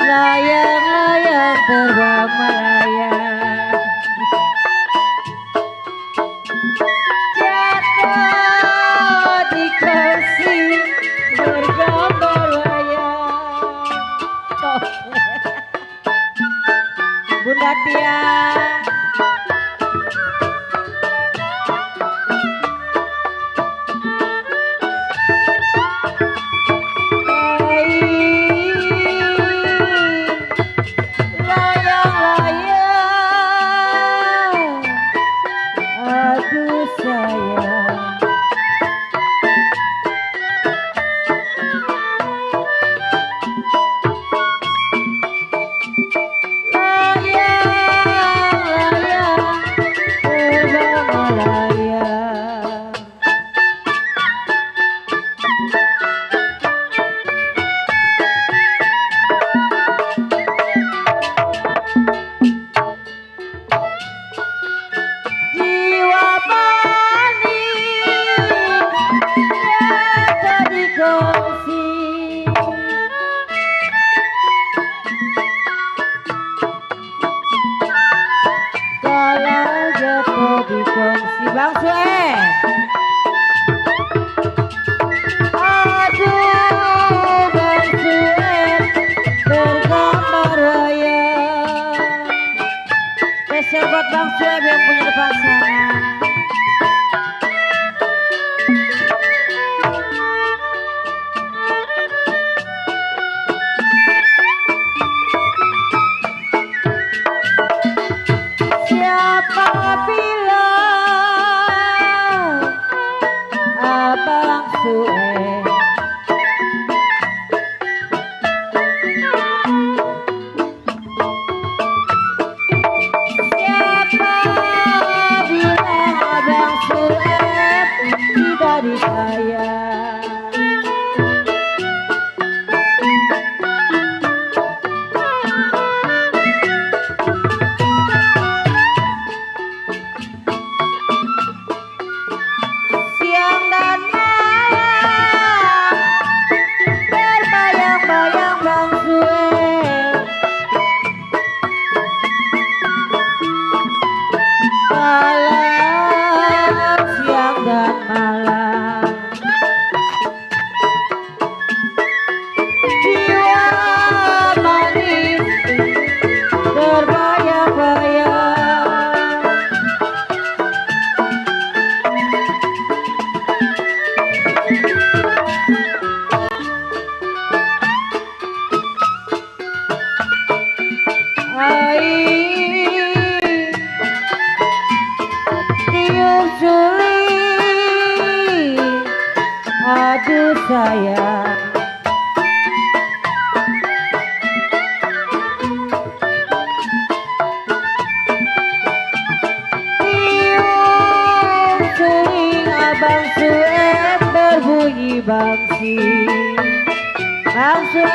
Layang-layang terbang melayang, jatuh di kursi bergambar wayang. Bunda Tia. Bang Sue, aduh Bang Sue bergambar wayang. Spesial buat Bang Sue yang punya depan sana. Siapa bilang Abang Sue siapa bilang Abang Sue tidak disayang. Siang dan malam berbayang-bayang Bang Sue, malam siang dan malam jiwa manis terbayang-bayang. Tiup suling, aduh sayang. Tiup suling Abang Sue berbunyi bangsi. Bang Sue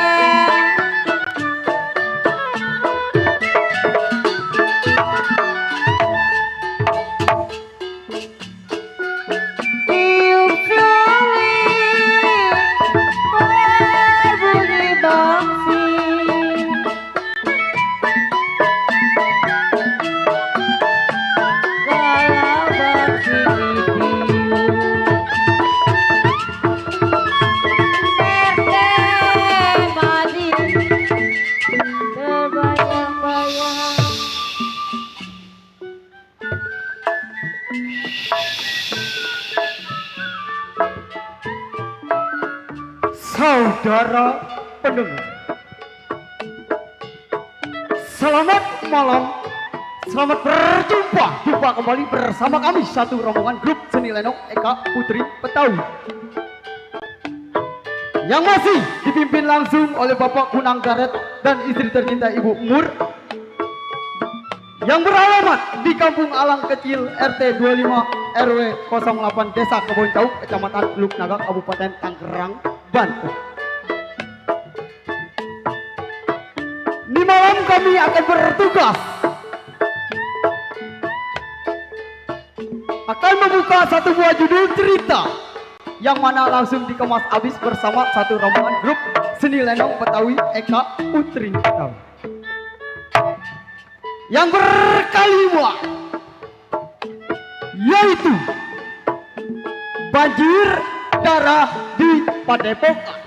saudara pendengar, Selamat malam, selamat berjumpa kembali bersama kami satu rombongan grup seni lenong Eka Putri Betawi yang masih dipimpin langsung oleh Bapak Kunang Garet dan istri tercinta Ibu Mur yang beralamat di Kampung Alang Kecil RT 25 RW 08 Desa Keboncau, Kecamatan Teluk Naga, Kabupaten Tangerang, Banten. Di malam kami akan bertugas akan membuka satu buah judul cerita yang mana langsung dikemas habis bersama satu rombongan grup seni lenong Betawi Eka Putri Betawi yang berkalimat yaitu banjir darah di Padepokan.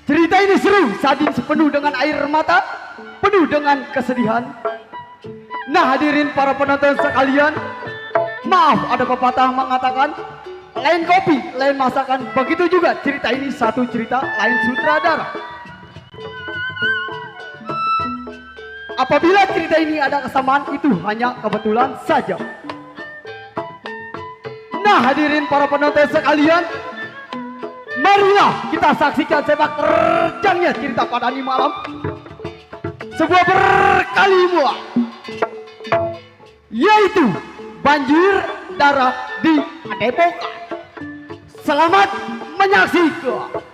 Cerita ini seru, sadis, penuh dengan air mata, penuh dengan kesedihan. Nah hadirin para penonton sekalian, maaf ada pepatah mengatakan lain kopi, lain masakan. Begitu juga cerita ini satu cerita, lain sutradara. Apabila cerita ini ada kesamaan, itu hanya kebetulan saja. Nah hadirin para penonton sekalian, marilah kita saksikan sepak terjangnya cerita pada ini malam. Sebuah berkalimat yaitu banjir darah di Padepokan. Selamat menyaksikan.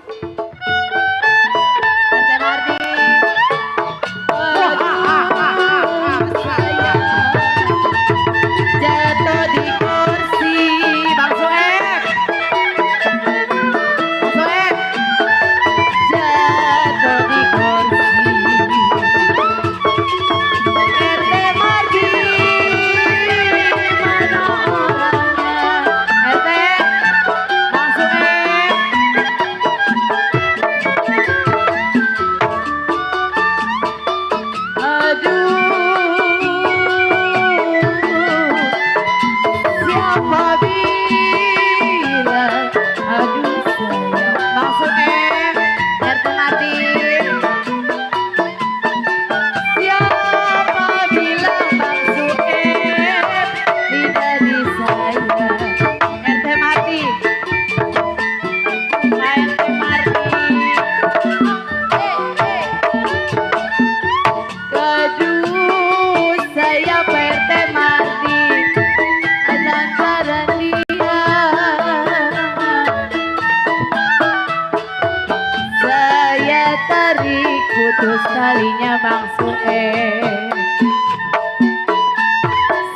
Putus talinya Bang Sueb,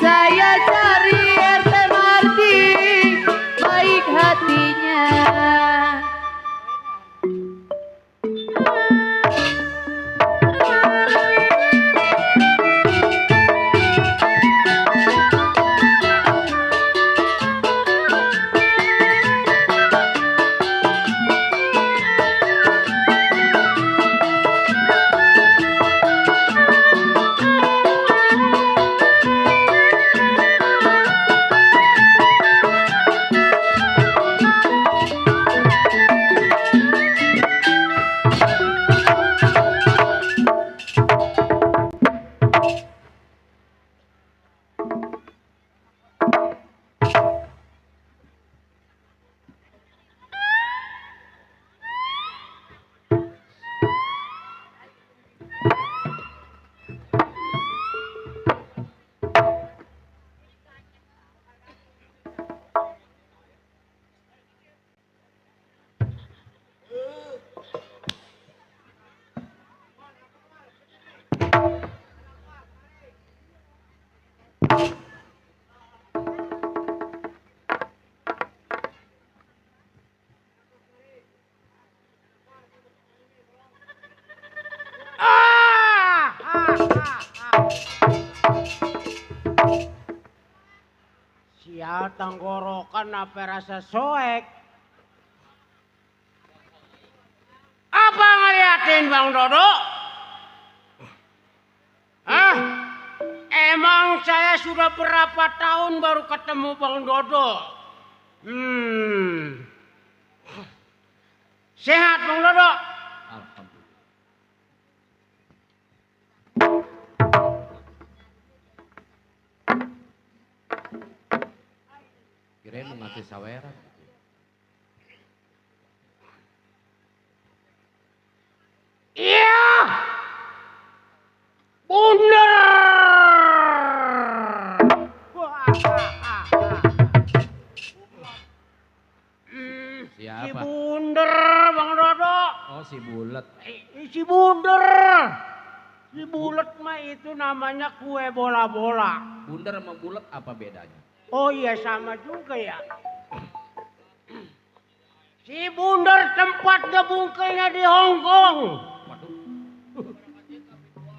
saya cari RT Mardi baik hatinya. Sial tenggorokan apa rasa soek? Apa ngeliatin Bang Dodo? Hah? Emang saya sudah berapa tahun baru ketemu Bang Dodo? Sehat Bang Dodo? Alhamdulillah. Kirain mau ngasih saweran. Iya. Bundar. Si Siapa? Bunder Bang Dodo. Oh si bulet. Si Bunder. Si bulet mah itu namanya kue bola-bola. Bundar sama bulet apa bedanya? Oh iya sama juga ya. Si Bunder tempat ngebungkainya di Hongkong. Waduh.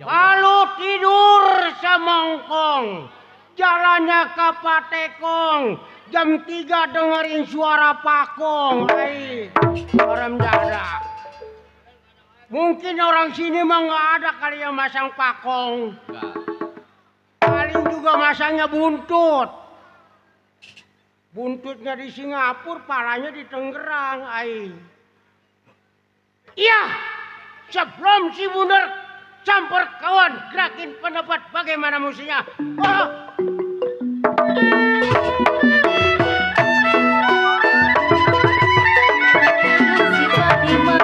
Lalu tidur semongkong. Jalannya ke Patekong. Jam 3 dengerin suara pakong. Hai, orang dada. Mungkin orang sini mah nggak ada kali yang masang pakong. Enggak. Paling juga masangnya buntut. Buntutnya di Singapura, palanya di Tangerang. Ai. Iya, sebelum si Bunder campur kawan, gerakin pendapat bagaimana musiknya. Oh. Si Fatimah.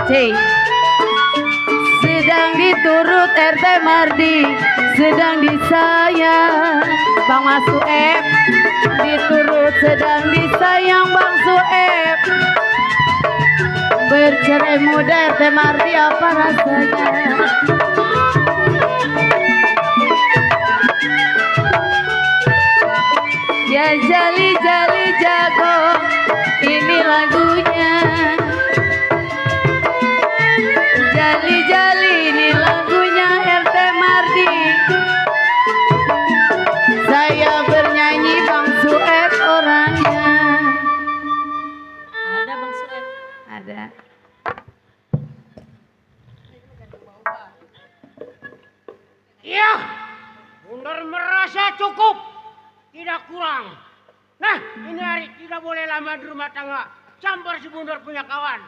Cik. Sedang diturut RT Mardi, sedang disayang Bang Masueb. Diturut sedang disayang Bang Sueb. Bercerai muda RT Mardi apa rasanya? Ya jali jali jago, ini lagunya. Jali jali ini lagunya RT Mardi. Saya bernyanyi Bang Sueb orangnya. Ada Bang Sueb? Ada. Iya, Bunder merasa cukup, tidak kurang. Nah, ini hari tidak boleh lama di rumah tangga. Campur si Bunder punya kawan.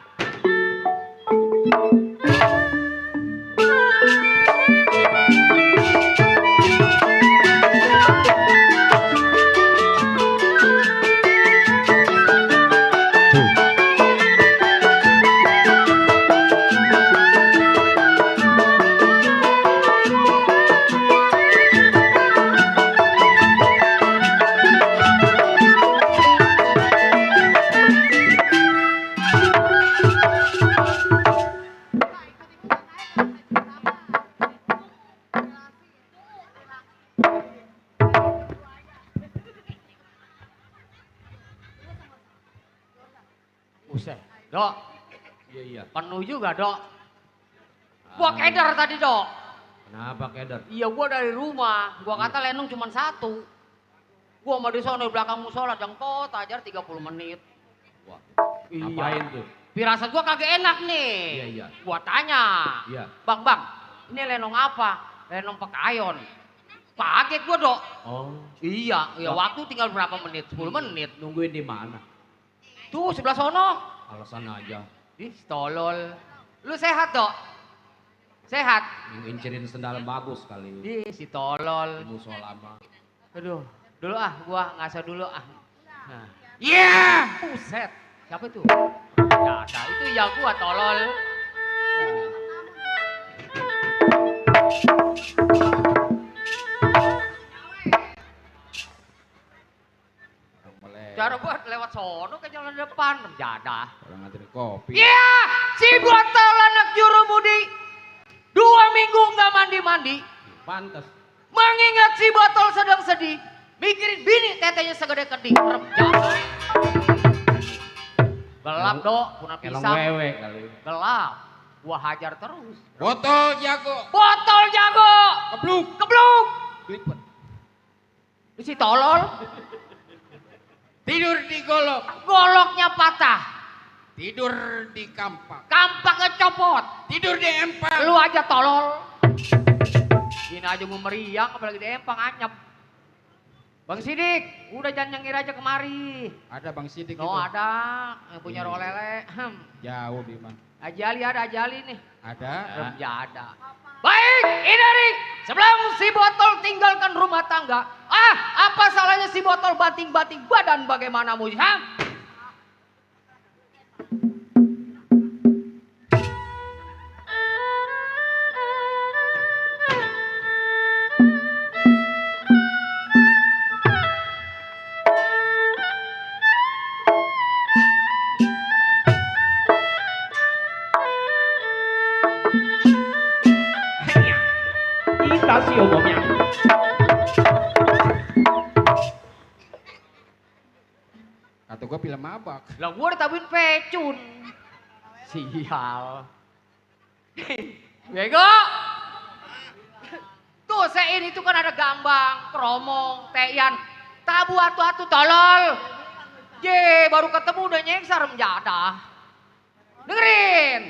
Buset, Dok. Iya iya. Penuh juga, Dok. Gua keder tadi, Dok. Kenapa keder? Iya, gua dari rumah. Gua kata lenong cuma satu. Gua mau di sono di belakang musola jengkot ajar 30 menit. Wah. Iya. Ngapain tuh? Firasat gua kagak enak nih. Iya iya. Gua tanya. Iya. Bang, ini lenong apa? Lenong pekayon. Kaget gua, Dok. Oh. Iya, ya Wah. waktu tinggal berapa menit? 10 menit. Nungguin di mana? Tuh sebelah sono. Alasan aja. Ih, tolol. Lu sehat, Dok? Sehat? Ngincerin sendal bagus kali. Ih, si tolol. Musola mah. Aduh, dulu ah, gua ngaso dulu ah. Nah. Yeah! Buset. Siapa itu? Dada, itu ya gua tolol. Cara gua lewat sono ke jalan depan, Dada. Orang ngantri kopi. Iya, si botol anak jurumudi. 2 minggu nggak mandi-mandi. Pantes. Mengingat si botol sedang sedih. ceritanya segede keding. Rem jago. Gelap dok, punah Elong pisang. wewe kali. Gelap. Gua hajar terus. Botol jago. Botol jago. Kebluk. Kebluk. Kelipet. Lu si tolol. Tidur di golok. Goloknya patah. Tidur di kampak. Kampaknya copot. Tidur di empang. Lu aja tolol. Ini aja mau meriang apalagi di empang anyep. Bang Sidik, udah jangan nyengir aja kemari. Ada Bang Sidik No itu. ada yang punya roh lele. Jauh Bima. Ajali ada Ajali nih. Ada. Ya ada. Baik, Inari. Sebelum si botol tinggalkan rumah tangga. Apa salahnya si botol banting-banting badan bagaimana Mujam? Kita sih umumnya. Kata gua film abak. Lah gua ditabuin pecun. Sial. Bego. Tuh sein itu kan ada gambang, keromong, teyan. Tabu atu-atu tolol. Baru ketemu udah nyeksa rem jadah. Dengerin.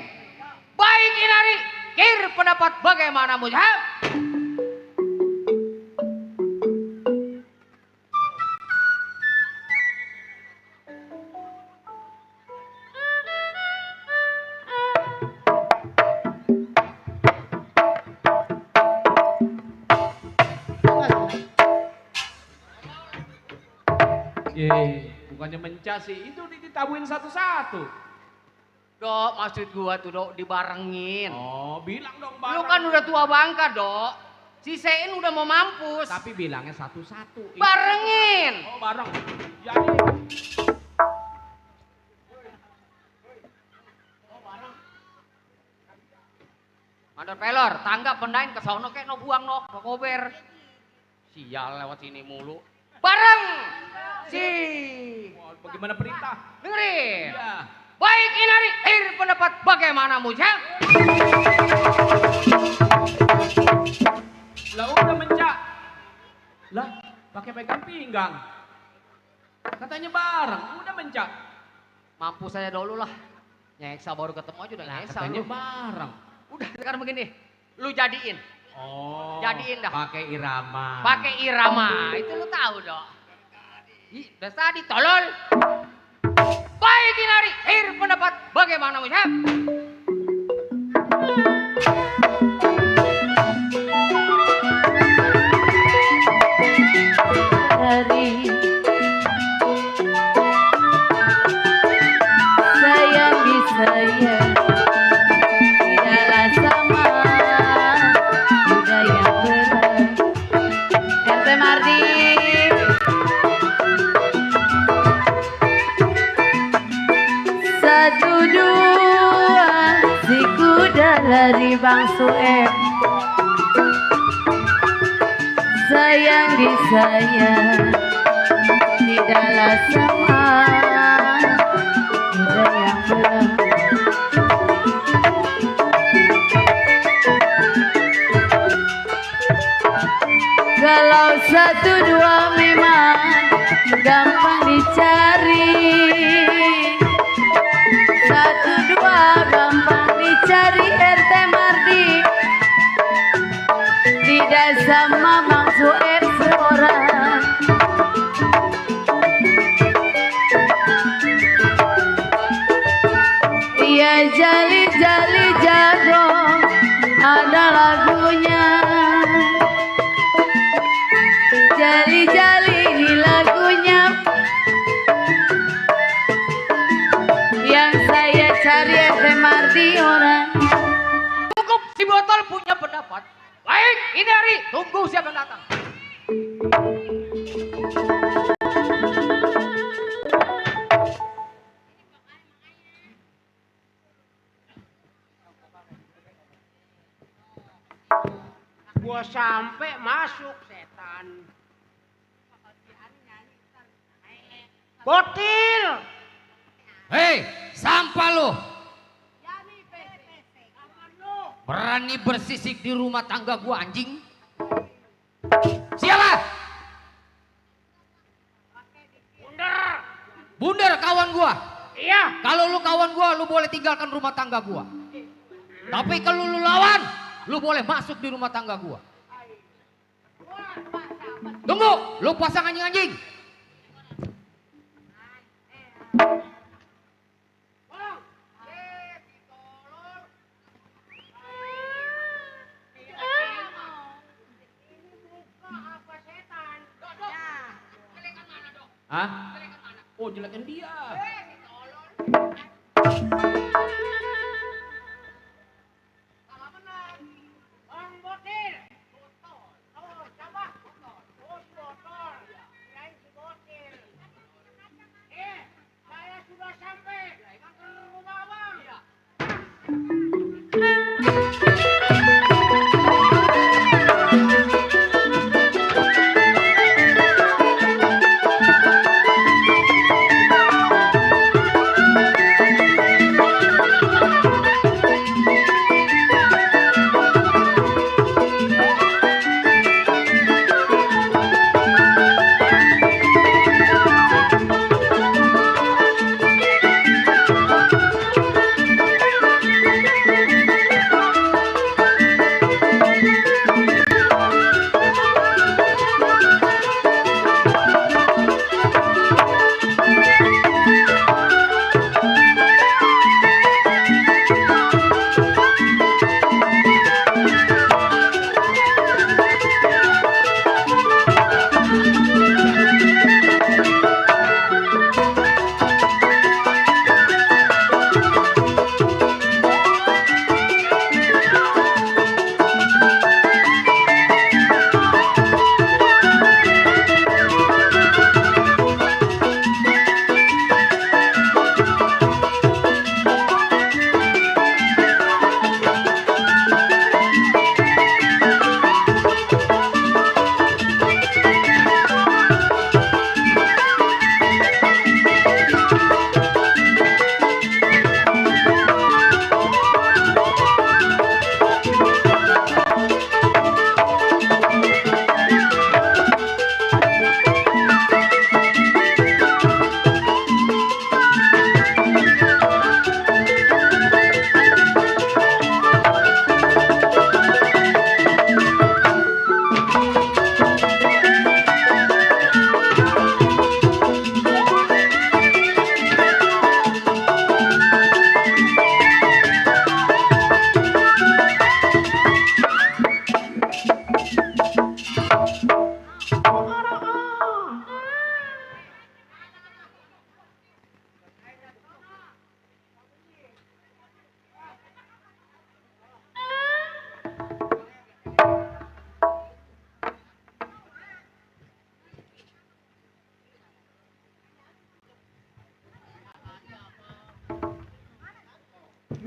Baik Inari, kir pendapat bagaimana Mujab? Bukannya mencas sih, itu ditabuin satu-satu. Dok, maksud gua tuh dok dibarengin. Oh, bilang dong Lu bareng. kan udah tua bangka dok. Si Sein udah mau mampus. Tapi bilangnya satu-satu. Barengin. Oh, bareng. Jadi. Mandor pelor, tangga pendain ke sono kek no buang no, no kober. Sial lewat sini mulu. Bareng. Si. Wah, bagaimana perintah? Dengerin. Iya. Baik Inari, pendapat bagaimana Mujab? Lah udah mencak. Lah, pakai pegang pinggang. Katanya bareng, udah mencak. Mampus saya dulu lah. Nyeksa baru ketemu aja udah nyeksa Katanya lu. bareng. Udah sekarang begini, lu jadiin. Oh. Jadiin dah. Pakai irama. Pakai irama, itu lu tahu dong. Ih, udah tadi tolol. Baik Inari, pendapat bagaimana Mujab? Hari sayang di saya tidaklah sama budaya berat. RT Mardi. Satu dua si kuda lari Bang Sueb. Sayang di saya tidaklah sama muda yang berat. Kalau satu dua memang gampang dicari. Satu dua gampang dicari RT Mardi. Tidak sama Bang Sueb seorang. Iya jali-jali jago ada lagunya. Jali-jali ini lagunya. Yang saya cari RT Mardi orangnya. Cukup si botol punya pendapat. Baik, Inari, tunggu siapa yang datang. Gua sampai masuk setan. Botil. Hei, sampah lu. Berani bersisik di rumah tangga gua anjing? Siapa? Bundar kawan gua. Iya. Kalau lu kawan gua, lu boleh tinggalkan rumah tangga gua. Tapi kalau lu lawan, lu boleh masuk di rumah tangga gua. Tunggu, lu pasang anjing-anjing. Hah? Oh, jelekan dia.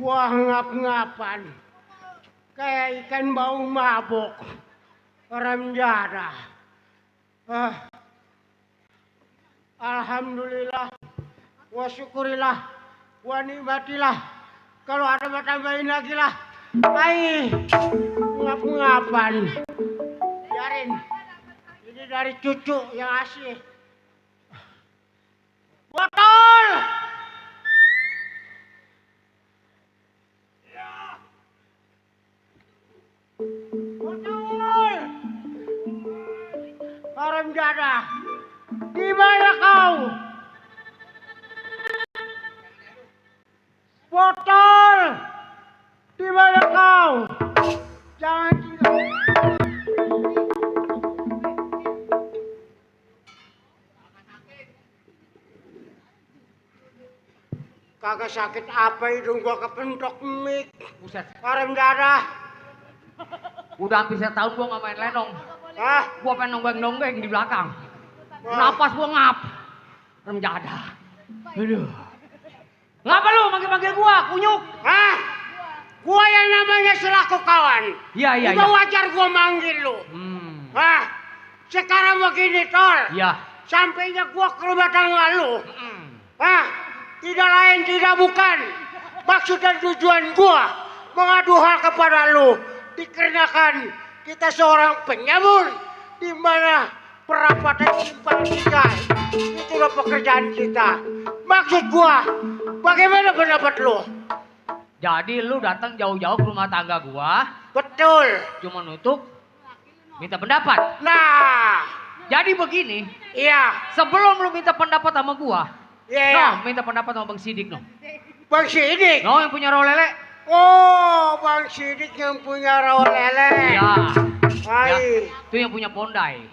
Gua ngap-ngapan kayak ikan bau mabok. Orang jadah. Alhamdulillah, wa syukurilah, wa nikmatilah. Kalau ada mau tambahin lagi lah. Ai, ngap-ngapan. Biarin. Ini dari cucu yang asli. Botol! Botol! Haram jadah. Di mana kau? Botol! Di mana kau? Jangan tinggal. Kagak sakit apa hidung gua kepentok mic. Buset. Haram jadah. Udah hampir setahun gua nggak main lenong. Hah? Gua pengen nonggeng-nonggeng di belakang. Napas gua ngap. Remjadah. Aduh. Ngapa lu manggil-manggil gua, kunyuk? Hah? Gua yang namanya selaku kawan. Iya. Udah wajar gua manggil lu. Hah? Sekarang begini, Tol. Iya. sampainya gua ke rumah tangga lu. Tidak lain tidak bukan. Maksud dan tujuan gua mengadu hal kepada lu. Dikarenakan kita seorang penyamun di mana perapatan simpang sikai. Itulah pekerjaan kita. Maksud gua, bagaimana pendapat lu? Jadi lu datang jauh-jauh ke rumah tangga gua. Betul. Cuma untuk minta pendapat. Nah, Jadi begini, iya. sebelum lu minta pendapat sama gua, Iya. minta pendapat sama Bang Sidik Bang Sidik. yang punya rawa lele. Oh, Bang Sidik yang punya rawa lele. Iya. Ya, Hai. itu yang punya Pondai.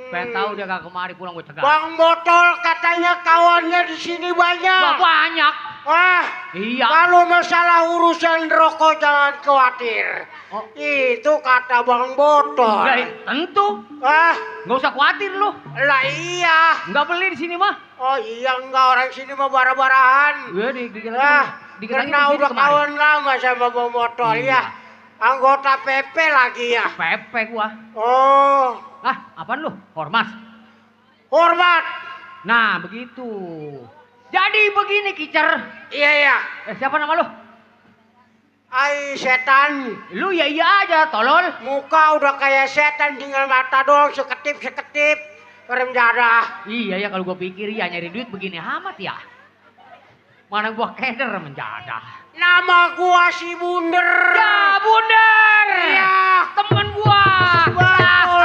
Pengen tahu dia gak kemari pulang gue cegah. Bang Botol katanya kawannya di sini banyak. Gak banyak. Wah, Iya. kalau masalah urusan rokok jangan khawatir. Oh. Itu kata Bang Botol. Udah, tentu. Ah, Gak usah khawatir lu. lah iya. Gak beli di sini mah. Oh iya, enggak, orang sini mah bara-barahan. Gue dikit lagi. Ah, dikit lagi karena kesini udah kemari. kawan lama sama Bang Botol Iya. ya. Anggota PP lagi ya. Pepe gua. Oh, Apaan lu? Ormas. hormat. Nah, begitu. Jadi begini, Kicer. Iya, iya. Siapa nama lu? Ai setan. Lu ya iya aja, tolol. Muka udah kayak setan, tinggal mata doang seketip-seketip. Rem jadah. Iya ya, kalau gua pikir ya nyari duit begini amat ya. Mana gua keder menjadah. Nama gua si Bunder. Ya, Bundar. Iya. Temen gua. Betul.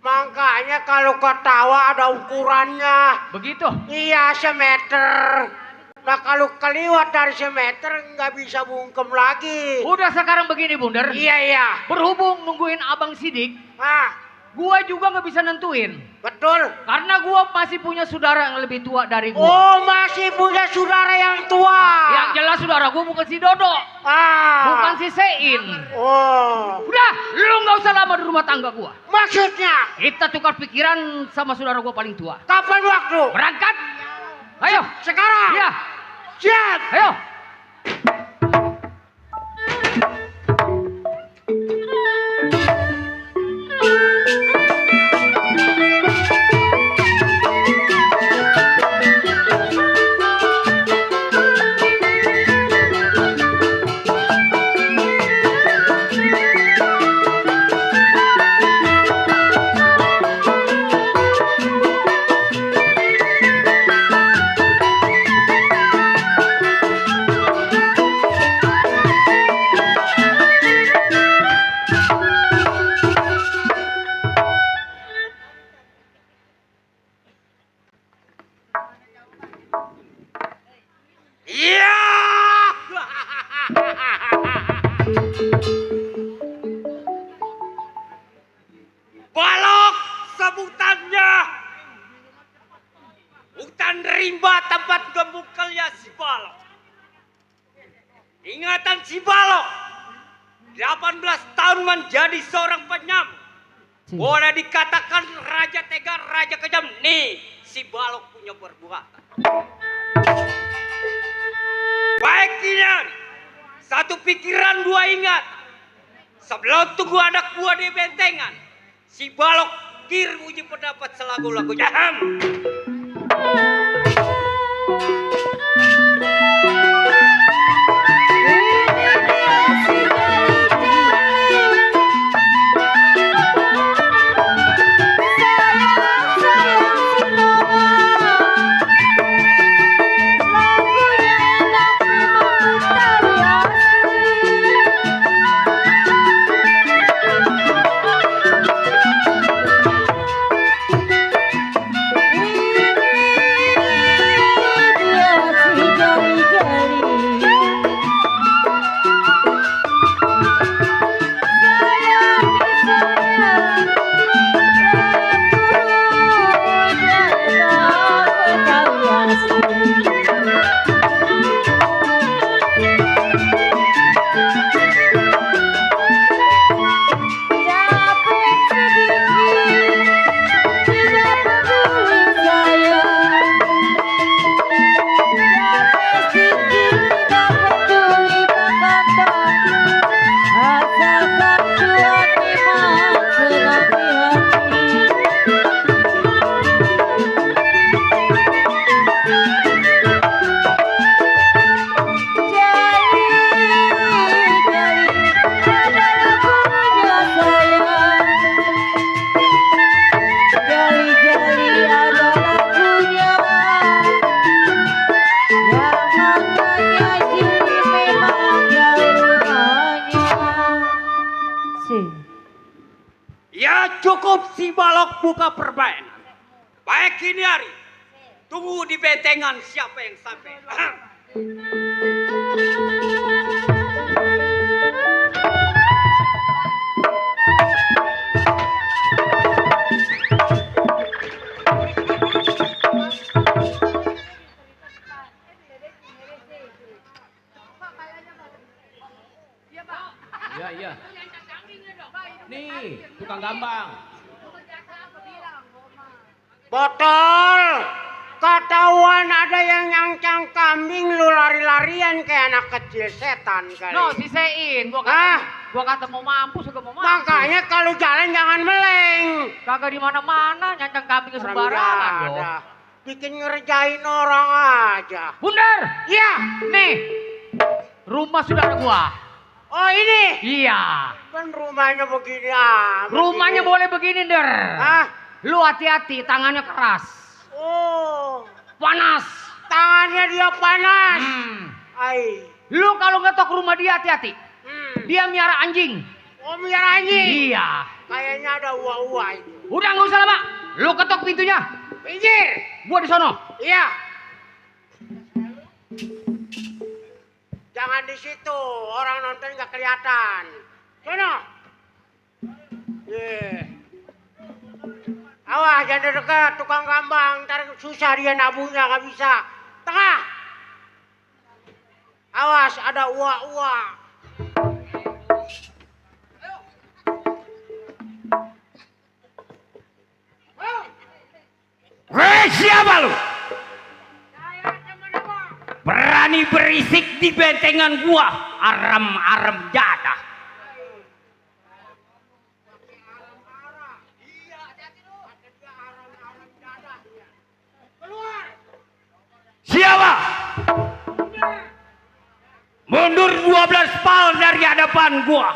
Makanya kalau ketawa ada ukurannya. Begitu. Iya, semeter. Nah kalau keliwat dari semeter nggak bisa bungkem lagi. Udah sekarang begini, Bundar. Iya, iya. Berhubung nungguin Abang Sidik, Ah, gua juga nggak bisa nentuin. betul. Karena gua masih punya saudara yang lebih tua dari gua. Oh, masih punya saudara yang tua. Yang jelas saudara gua bukan si Dodo, bukan Ah. si Sein. Oh, Udah, lu nggak usah lama di rumah tangga gua. maksudnya Kita tukar pikiran sama saudara gua paling tua. kapan waktu? Berangkat? Ayo. Sekarang. Iya. Siap. Ayo. Iya. Balok sebutannya. Hutan rimba tempat gemukelnya si Balok. Ingatan si Balok. 18 tahun menjadi seorang penyamuk. Boleh dikatakan raja tega, raja kejam. Nih, si Balok punya perbuatan. Baik Kinan, satu pikiran dua ingat. Sebelum tunggu anak buah di bentengan, si Balok kirim uji pendapat selagu-lagunya. cukup si balok buka permainan. Baik ini hari. Tunggu di bentengan siapa yang sampai. Iya. Nih, tukang gambang. Botol, ketahuan ada yang nyangcang kambing lu lari-larian kayak anak kecil setan kali. No, sisein. Gua kata mau mampus juga mau mampus. Makanya kalau jalan jangan meleng. Kagak di mana-mana nyantang kambing Orang sembarangan nggak loh. ada. Bikin ngerjain orang aja. Bundar, Iya. nih. Rumah saudara gua. Oh ini. Iya. Kan rumahnya begini ah. Rumahnya boleh begini, Der. Hah? Lu hati-hati, tangannya keras. Oh. Panas. Tangannya dia panas. Ai. Lu kalau ngetok rumah dia hati-hati. Dia miara anjing. Oh miara anjing. Iya. Kayaknya ada uang-uang itu. Udah nggak usah lama. Lu ketok pintunya. Pinggir. Gua di sono. Iya. Jangan di situ, orang nonton nggak kelihatan. Sono. Awas jangan dekat tukang gambang, ntar susah dia nabungnya nggak bisa. Tengah. Awas ada uak-uak. Hei, siapa lu? Berani berisik di bentengan gua, aram-aram jadah. Siapa? Mundur 12 pal dari hadapan gua.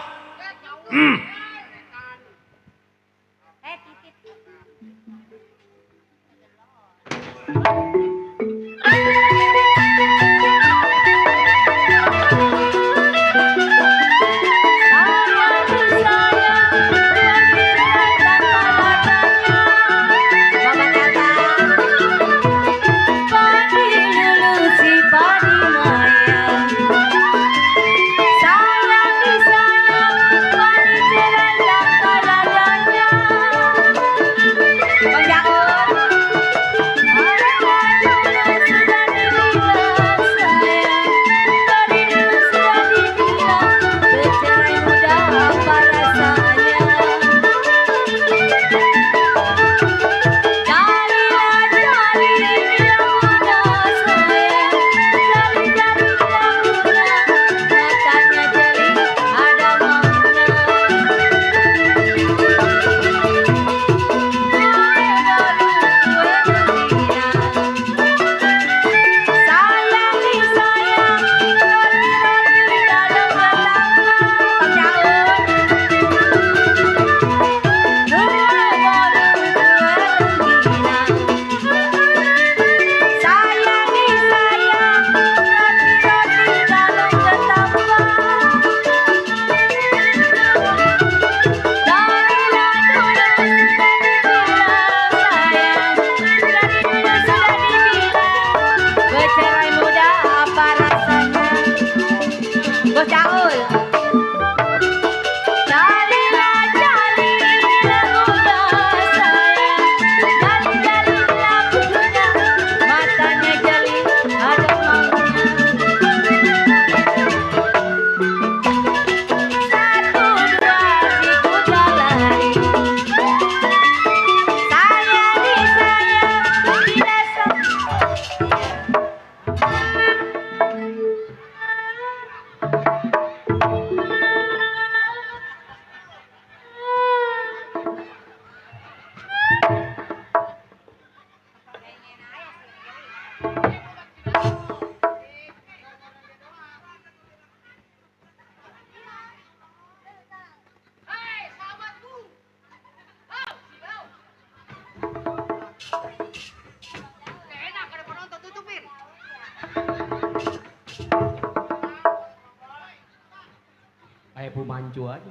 Kayak pemancu aja.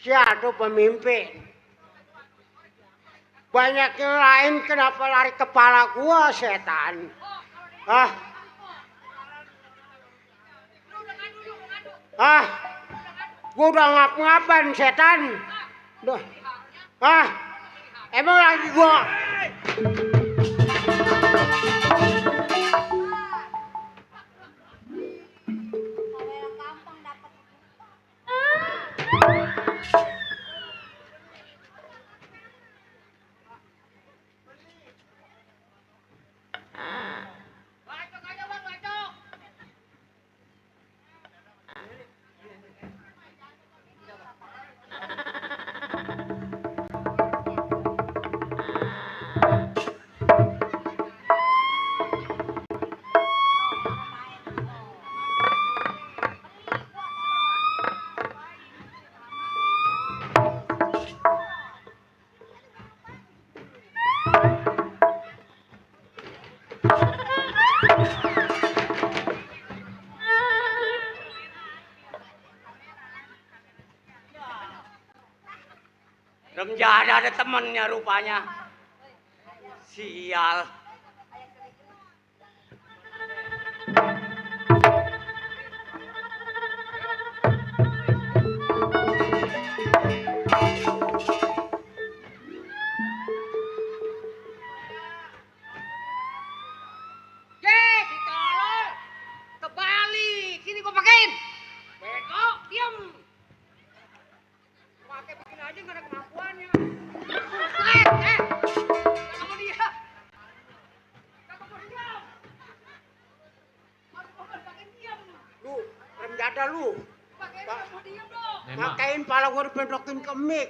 Siapa pemimpin? Banyak yang lain kenapa lari kepala gua setan? Hah? Hah? Gua udah ngap-ngapan setan. Duh. Hah? Emang lagi gua Remjada ada temennya rupanya. Sial. Si tolol. Kebalik. Sini gua pakein. Beko, diam. Pakai begini aja nggak ada kemampuannya. Kamu dia. Kamu diam. Pakai diam. lu remjada lu. Pakai kamu diam dong. Makain pala gua dipentokin ke mic.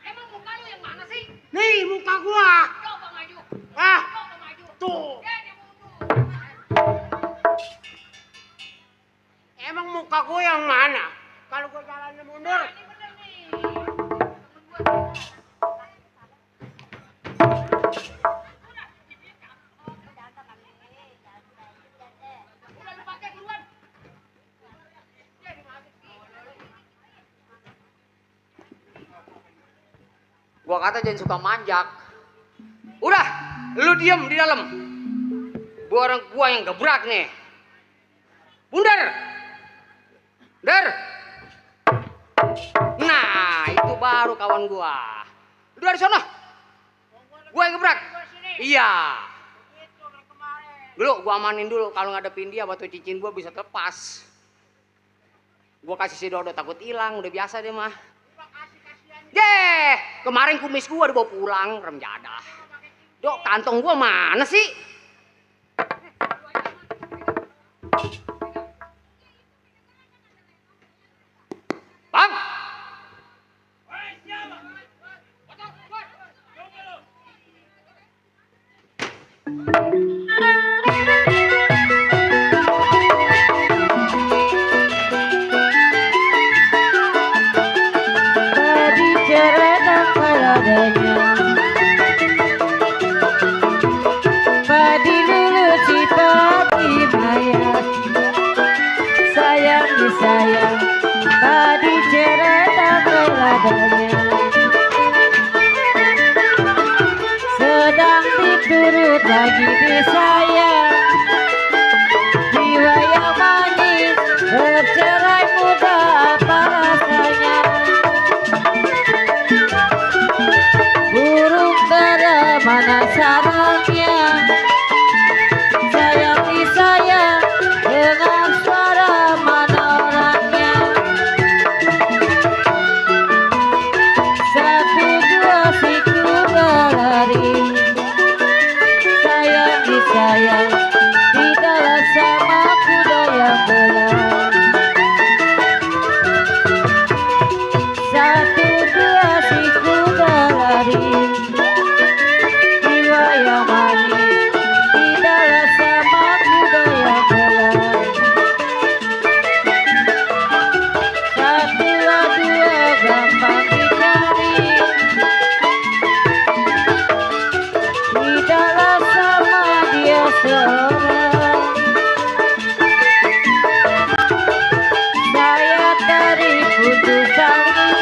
Emang muka lu yang mana sih? Nih muka gua. Coba maju. Ah, Coba maju. tuh. Ya, dia mundur. Emang muka gua yang mana? Kalau gua jalannya mundur. Ini bener nih. Temen gua. Udah lu pakai duluan. Ya, dimasukin. Gua kata jangan suka manjak. Udah, lu diem di dalam. Gua yang gebrak nih. Bundar. Der. Nah, itu baru kawan gua. Lu dari sana. Gua yang gebrak. Iya. Dulu gua amanin dulu, kalau ngadepin dia batu cincin gua bisa terlepas. Gua kasih si Dodo takut hilang, udah biasa deh mah. Kemarin kumis gua dibawa pulang, remjada. Dok, kantong gua mana sih? Bang! Tadi cerita paladanya, padi dulu si padi maya, sayang disayang, padi cerita paladanya, sedang diturut lagi disayang, jiwa yang manis bercerai muda apa rasanya. Burung dara mana sarangnya, sayang disayang dengan suara mana orangnya. Satu dua siku berlari, sayang disayang tidak sama kuda yang belah. Satu dua siku berlari, jiwa yang manis tidak sama kuda yang belah. Satu dua gampang dicari, tidaklah sama dia seorang. Saya tarik putus tali,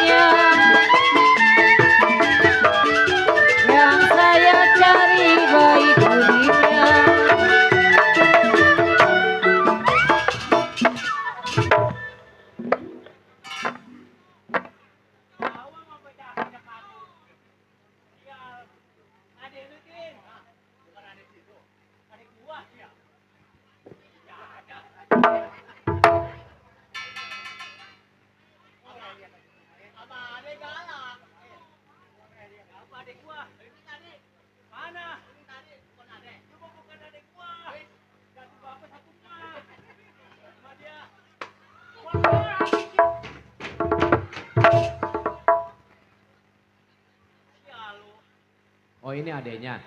Oh ini adeknya.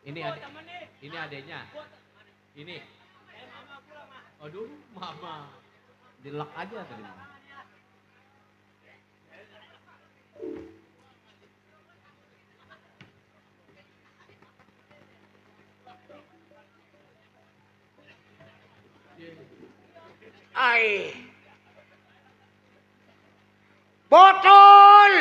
Ini adeknya. Ini. Aduh, mama. Dilek aja tadi. Ai. Botol.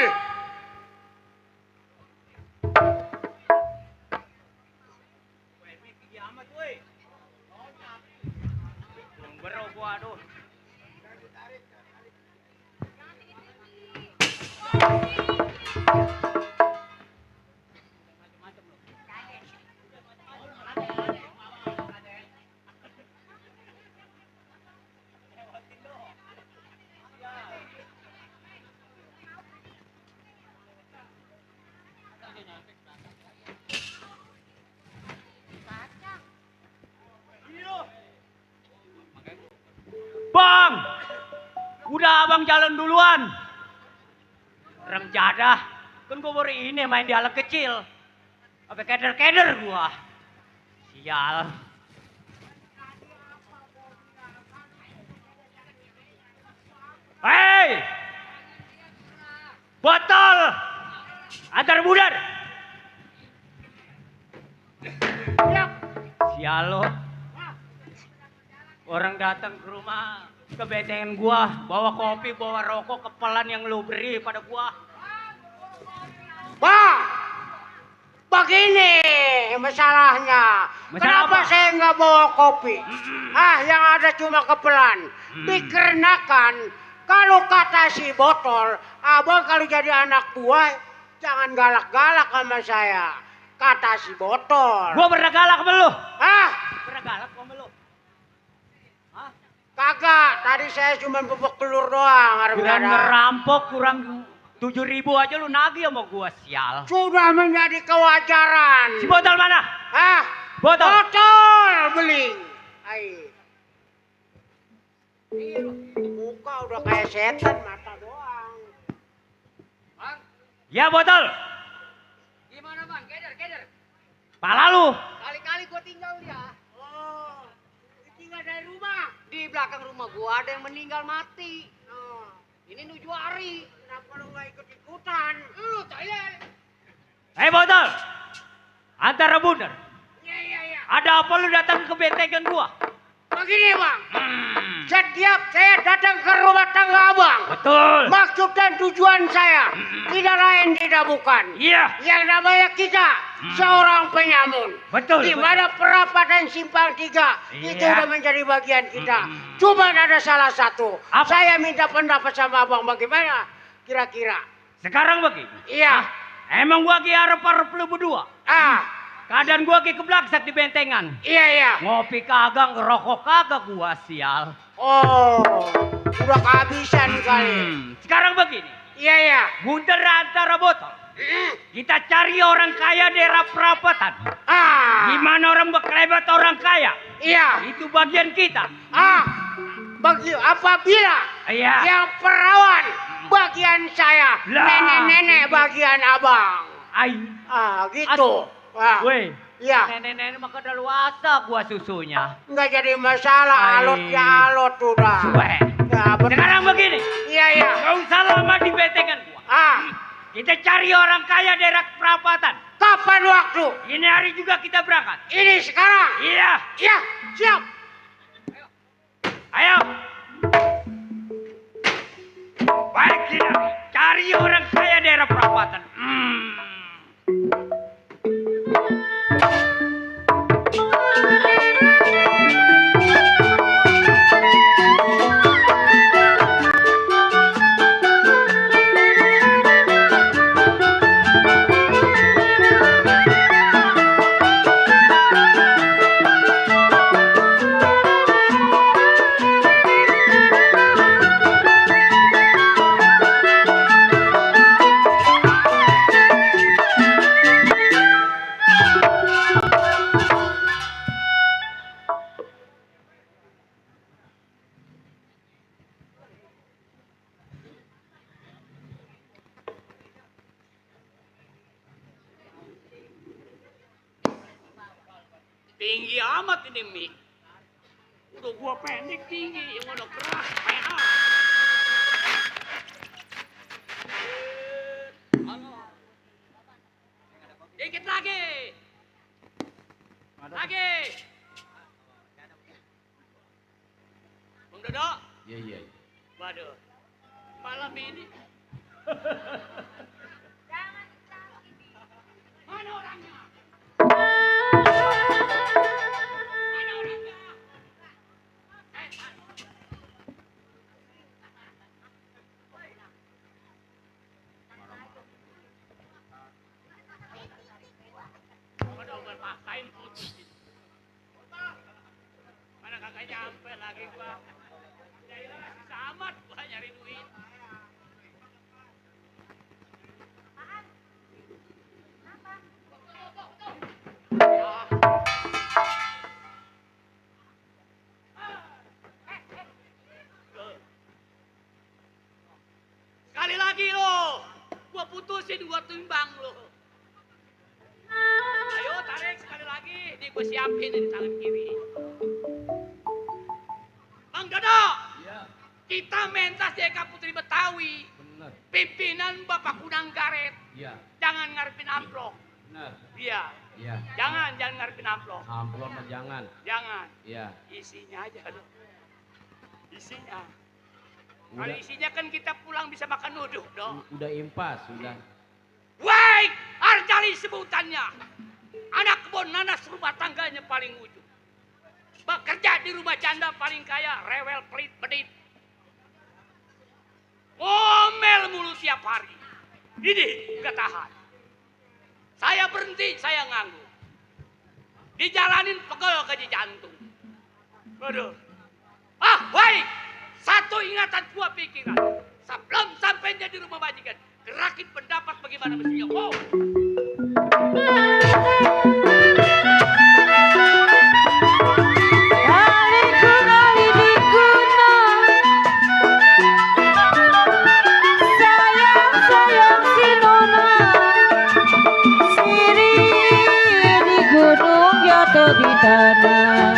Bang, udah abang jalan duluan. Rem jadah, kan gua baru ini main di alat kecil. Apa keder-keder gua. Sial. Hei, botol, antar budar. Sial lo. Orang datang ke rumah, ke bentengan gua, bawa kopi, bawa rokok, kepelan yang lu beri pada gua. Bang, begini masalahnya. Masalah Kenapa apa? saya nggak bawa kopi? Yang ada cuma kepelan. Dikarenakan kalau kata si botol, abang kalau jadi anak buah jangan galak-galak sama saya. Kata si botol. Gua pernah galak sama lu. Pernah galak sama lu. Kagak, tadi saya cuma bebek telur doang. Kurang ngerampok, kurang 7.000 aja lu nagih sama gua, sial. Sudah menjadi kewajaran. Si botol mana? Botol. Botol beling. Muka udah kayak setan, mata doang. Ya botol. Gimana bang? Keder. Pala lu. Kali-kali gua tinggal ya. Oh, tinggal dari rumah. Di belakang rumah gua ada yang meninggal mati. Ini nuju hari. Kenapa lu gak ikut-ikutan? Lu Thailand. Hei botol. Antara bundar. Iya. Ada apa lu datang ke bentengan gua? Begini bang. Setiap saya datang ke rumah tangga abang. Betul. Maksud dan tujuan saya tidak lain tidak bukan. Iya. Yang namanya kita seorang penyamun. Betul. Di mana perapatan simpang 3 itu Iya. udah menjadi bagian kita. Cuma ada salah satu. Apa? Saya minta pendapat sama abang bagaimana kira-kira. Sekarang begini. Iya. Emang gua lagi harap-harap lu berdua. Keadaan gua lagi keblaksak di bentengan. Iya. Ngopi kagak, ngerokok kagak gua, sial. Oh, udah kehabisan kali. Sekarang begini. Iya. Bundar antara botol. Kita cari orang kaya daerah perapatan. Gimana orang berkelebat orang kaya? Iya. Itu bagian kita. Apabila Iya. yang perawan bagian saya, Lah. nenek-nenek bagian abang. Gitu. Weh. Iya. Nenek-nenek mah kedaluasa gua susunya. Nggak jadi masalah, alot ya alot udah. Suwe. Ya, betul. Sekarang begini. Iya. Gak usah lama di bentengan gua. Kita cari orang kaya daerah perapatan. Kapan waktu? Ini hari juga kita berangkat. Ini sekarang? Iya. Iya, siap. Ayo. Baik kita cari orang kaya daerah perapatan. Tinggi amat ini mik. Udah gua pendek tinggi, yang udah keras, PA. Dikit lagi. Lagi. Bang Dodo. Iya. Waduh. Malam ini. Mana orangnya? Mana orangnya? Mana berpakaian putih? Mana kagak nyampe lagi gua? Samat gua nyari duit. Sekali lagi lo, gua putusin gua timbang lo. Ayo tarik sekali lagi, ini gua siapin di tangan kiri. Bang Dodo, Iya, kita mentas Eka Putri Betawi, benar. pimpinan Bapak Kunang Garet. Iya, Jangan ngarepin amplop. benar. Iya, Iya. jangan ngarepin amplop. Amplop mah jangan. Jangan, Iya. isinya aja lo. Isinya. Kalau Udah, isinya kan kita pulang bisa makan uduk dong. udah impas, sudah. Woi, Arjali sebutannya. Anak kebun nanas rumah tangganya paling ujung. Bekerja di rumah janda paling kaya, rewel pelit bedit. Ngomel mulu tiap hari. Ini gak tahan. Saya berhenti, saya nganggur. Dijalanin pegel ke jantung. Waduh. Baik. Satu ingatan gua pikiran. Sebelum sampai di rumah majikan, gerakin pendapat bagaimana mestinya. Oh. Sayang si Nona, siri di gunung jatuh di tanah.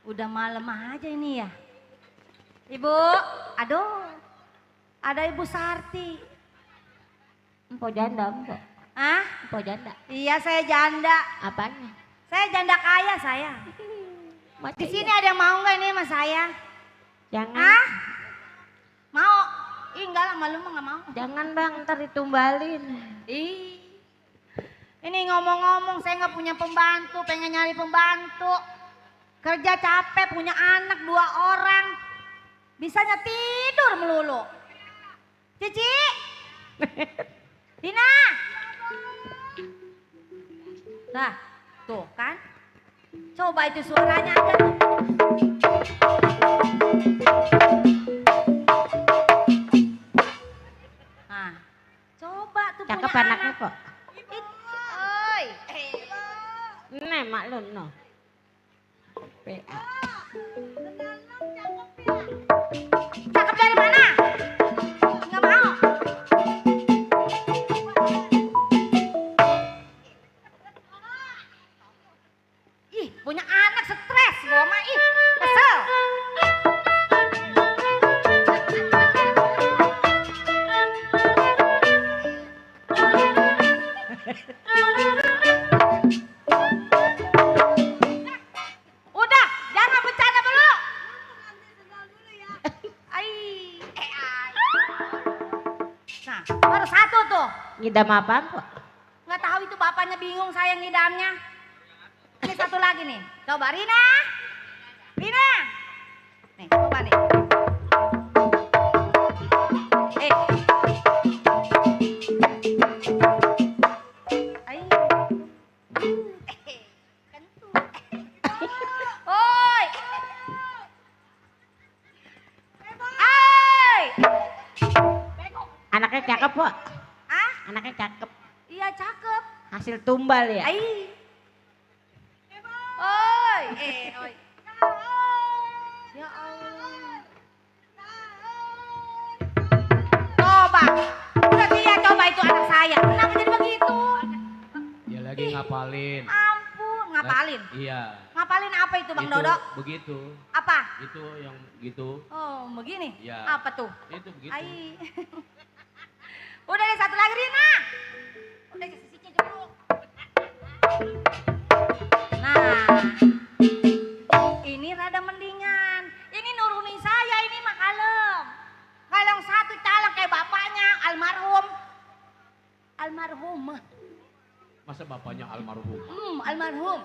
Udah malam aja ini ya. Ibu, aduh. Ada Ibu Sarti. Empok janda, empok. Hah? Empok janda. Iya, saya janda. Apanya? Saya janda kaya saya. Di sini ada yang mau nggak ini sama saya? Jangan. Hah? Mau? Ih, enggak lah, malu mah nggak mau. Jangan bang, ntar ditumbalin. Ih. Ini ngomong-ngomong saya nggak punya pembantu, pengen nyari pembantu. Kerja capek, punya anak 2 orang. Bisanya tidur melulu. Cici. Dina. Nah, tuh kan. Coba itu suaranya ada tuh. Nah, coba tuh Cakep punya anaknya anak. kok. Oi. Nih maklum no. PA. Cakep dari mana? Nggak mau. Ih, punya anak stres gua mah ih, kesel. Udah, jangan bercanda dulu. Ai. Nah, baru satu tuh. Ngidam apaan kok? Nggak tahu itu bapaknya bingung saya ngidamnya. Ini satu lagi nih. Coba Rina. Rina. Nih, coba nih. Ai. Kentut. Oi. Ai. Anaknya cakep kok. Ah? Anaknya cakep. Iya cakep. Hasil tumbal ya. Ai. Oi, oi. Ya Allah. Coba. Berarti ya coba itu anak saya. Kenapa jadi begitu? Ya lagi ngapalin. Ampun, ngapalin. Iya. Ngapalin apa itu Bang Itu, Dodo? Begitu. Apa? Itu yang gitu. Oh, begini. Ya. Apa tuh? Itu begitu. Ai. Udah deh satu lagi Rina. Udah sisinya dulu. Nah, ini rada mendingan. Ini nurunin saya ini mah kalem. Kalau yang satu calon kayak bapaknya almarhum. Almarhum. Masa bapaknya almarhum? Almarhum.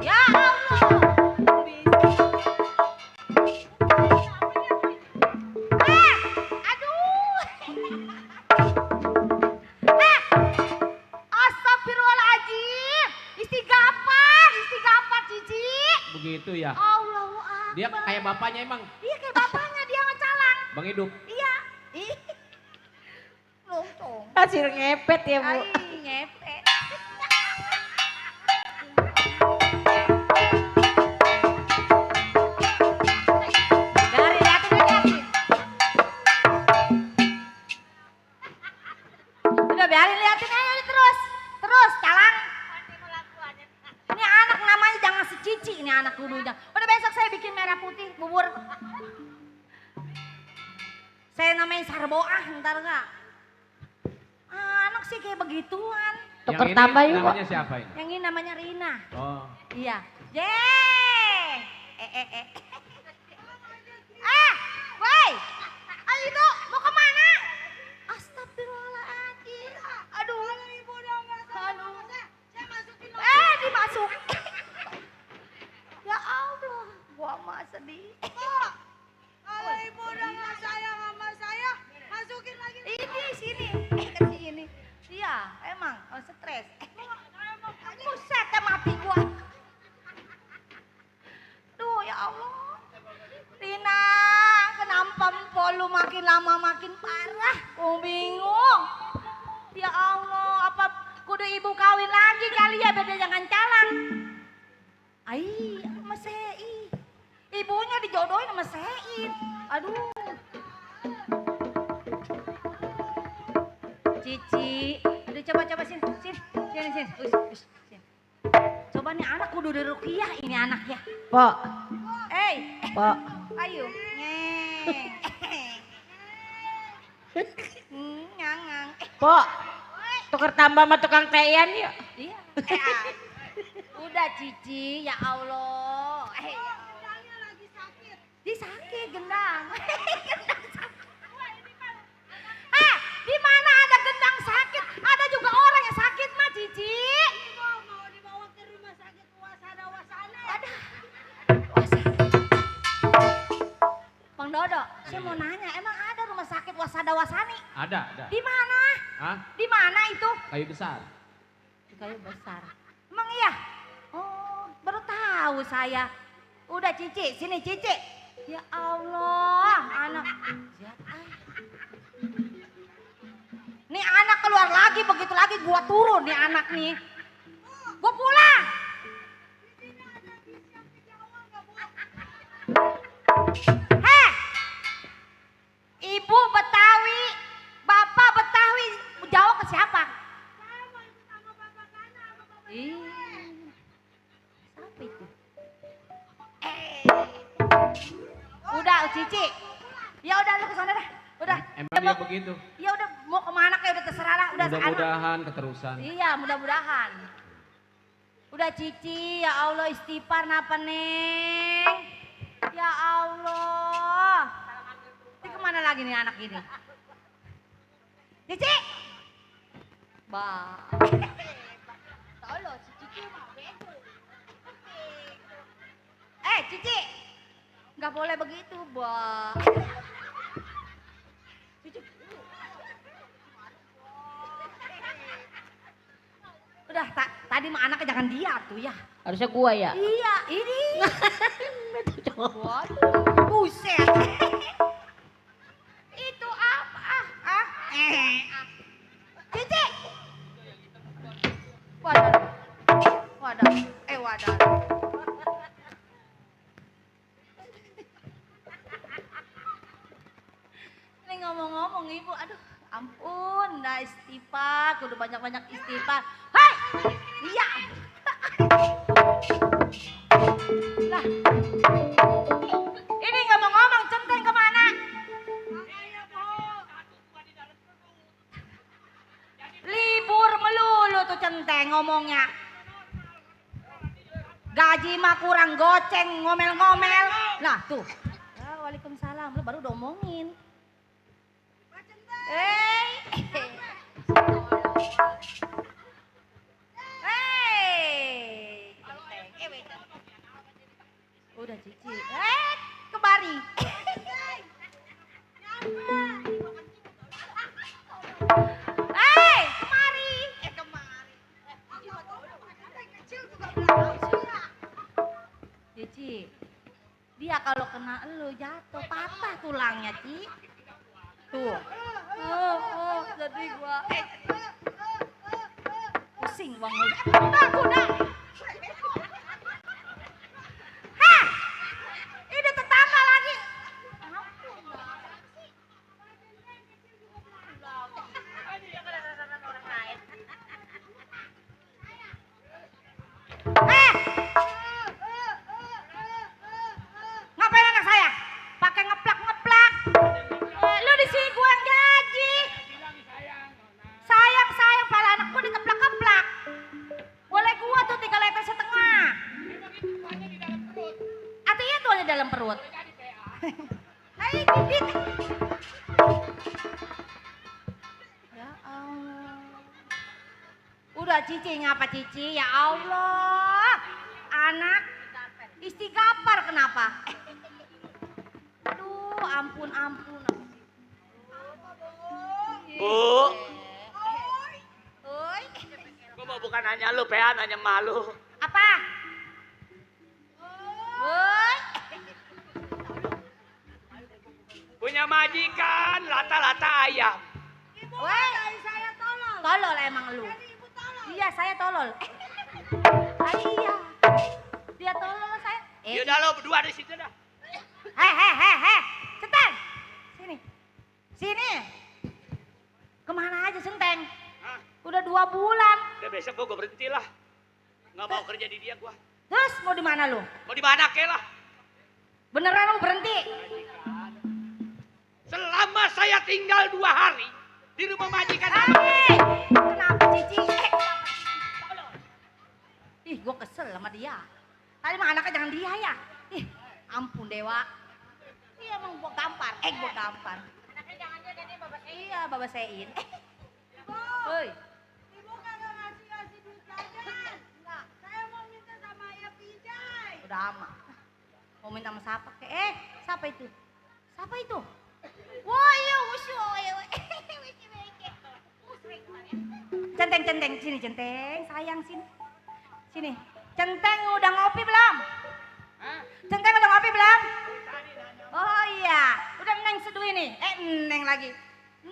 Ya Allah. Aduh. Astagfirullahaladzim. Istighfar Cici. Begitu ya. Allahu Akbar. Dia kayak bapaknya emang. Iya kayak bapaknya dia ngecalang. Bang Hidup. Iya. Ih. Lontong. Hasil ngepet ya bu. Ai, ngepet. Dari liatin. Udah biarin liatin aja terus. Terus calang. Ini anak namanya jangan si Cici ini anak kudunya. Udah besok saya bikin merah putih bubur. Saya namain Sarboah ntar enggak. Anak sih kayak begituan. Tuker Yang ini tambah yuk. namanya siapa ini? Yang ini namanya Rina. Oh. Iya. Woi. Ayo itu mau kemana? Astagfirullahaladzim. Aduh. Ibu udah nggak aduh. Saya masukin. Dimasuk. Ya Allah. Gua mah sedih. Kalau ibu udah nggak sayang sama saya, masukin lagi. Ini sini. Ke sini. Iya, emang stres. Buset, mati gua. Duh, ya Allah. Rina, kenapa empol lu makin lama makin parah? Oh, bingung. Ya Allah, apa kudu ibu kawin lagi kali ya beda jangan calang. Ai, sama Sei. Ibunya dijodohin sama Sein. Aduh. Cici, udah coba sini. Ush, sini. Coba nih anak kudu diruqyah ini anaknya. Pok. Pok. Ayo. Nyangang. Pok. Tuker tambah sama tukang teyan yuk. Iya. Udah Cici, ya Allah. Dia sakit gendang. Di mana ada gendang sakit, ada juga orang yang sakit mah Cici. Mau dibawa ke rumah sakit Wasada Wasana. Ada. Bang Dodo, saya mau nanya, emang ada rumah sakit Wasada Wasani? Ada. Di mana? Hah? Di mana itu? Kayu besar. Di kayu besar. Emang iya? Oh, baru tahu saya. Udah Cici, sini Cici. Ya Allah, anak. Nih anak keluar lagi, begitu lagi gua turun nih anak nih. Gua pulang. Heh, Ibu Betawi, Bapak Betawi, Jawa ke siapa? Ih, siapa itu? Udah Cici, ya udah lu kesana dah, udah. Emang dia begitu. Ya udah mau kemana kayak udah terserah lah, udah. Mudah-mudahan keterusan. Iya mudah-mudahan. Udah Cici, ya Allah istighfar napa Neng? Ya Allah. Ini kemana lagi nih anak ini? Cici. Bah. Tolong si Cici mah bego. Cici. Nggak boleh begitu, Bah. Cici. Udah, tadi mah anaknya jangan dia tuh ya. Harusnya gua ya. Iya, ini. Buset. Itu apa? Cici. Wadah. Wadah. Ini ngomong-ngomong ibu, aduh ampun, dah istighfar, kudu banyak-banyak istighfar. Hai, iya. Lah, ini ngomong-ngomong Centeng kemana? Libur melulu tuh Centeng ngomongnya. Gaji mah kurang goceng, ngomel-ngomel. Lah tuh. Ya, waalaikumsalam, lu baru domongin. Udah Cici. Kemari. Kemari. Cici. Dia kalau kena elu jatuh patah tulangnya, Ci. Tuh. Jadi gua pusing banget. Udah. Ini tetangga lagi. Ngapain anak saya? Pakai ngeplak-ngeplak. Lu di sini gua yang gaji. Sayang pala anak gua dikeplak-keplak. Boleh gua tuh 3,5 liter. Artinya tuh ada dalam perut. Hai Didit. Ya Allah. Udah Cici ngapa Cici? Ya Allah. Anak istighfar kenapa? Aduh ampun. Bu. Oi. Gua mau bukan nanya lu, Pea, nanya malu. Apa? Woi. Punya majikan, lata-lata ayam. Woi. Saya tolol. Tolol emang lu. Iya, saya tolol. Iya. Dia tolol saya. Yaudah lo berdua di situ dah. Heh. Centeng. Sini. Kemana aja Centeng? Hah? Udah 2 bulan. Udah besok gua berhenti lah. Nggak mau kerja di dia gua. Terus mau di mana lu? Mau di mana ke lah. Beneran lu berhenti? Selama saya tinggal 2 hari di rumah majikan. Kenapa Cici? Ih, gua kesel sama dia. Tadi mah anaknya jangan dia ya. Ih, ampun Dewa. Iya emang gua gampar. Gua gampar. Anaknya jangan dia bapak Iya, Bapak Sein. Woi. Ibu kagak ngasih duit jajan. Enggak. Saya mau minta sama Ayah Pijay. Udah amat. Mau minta sama siapa? Siapa itu? Siapa itu? Wah, iya, usyo. Centeng, sini Centeng, sayang sini. Sini. Centeng udah ngopi belum? Centeng udah ngopi belum? Oh iya, udah Neng seduh ini. Neng lagi.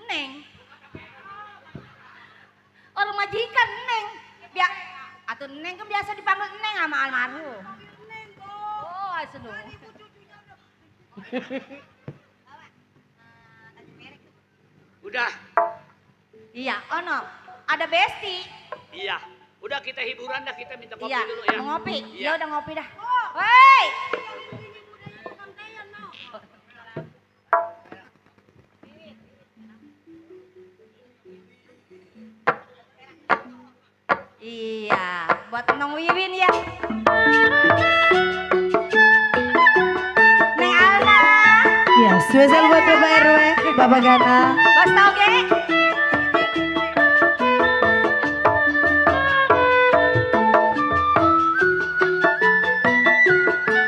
Neng. Orang majikan Neng. Atau Neng kan biasa dipanggil Neng sama almarhum. Oh, seduh. Udah. Iya, ono. Ada Besti. Iya. Udah kita hiburan dah, kita minta kopi Iya, dulu ya. mau ngopi. Iya. Ya udah ngopi dah. Woi. Iya, buat Nong Wiwin ya. Neng Alna. Ya, spesial buat Bapak RW, Bapak Gana. Bos Toge.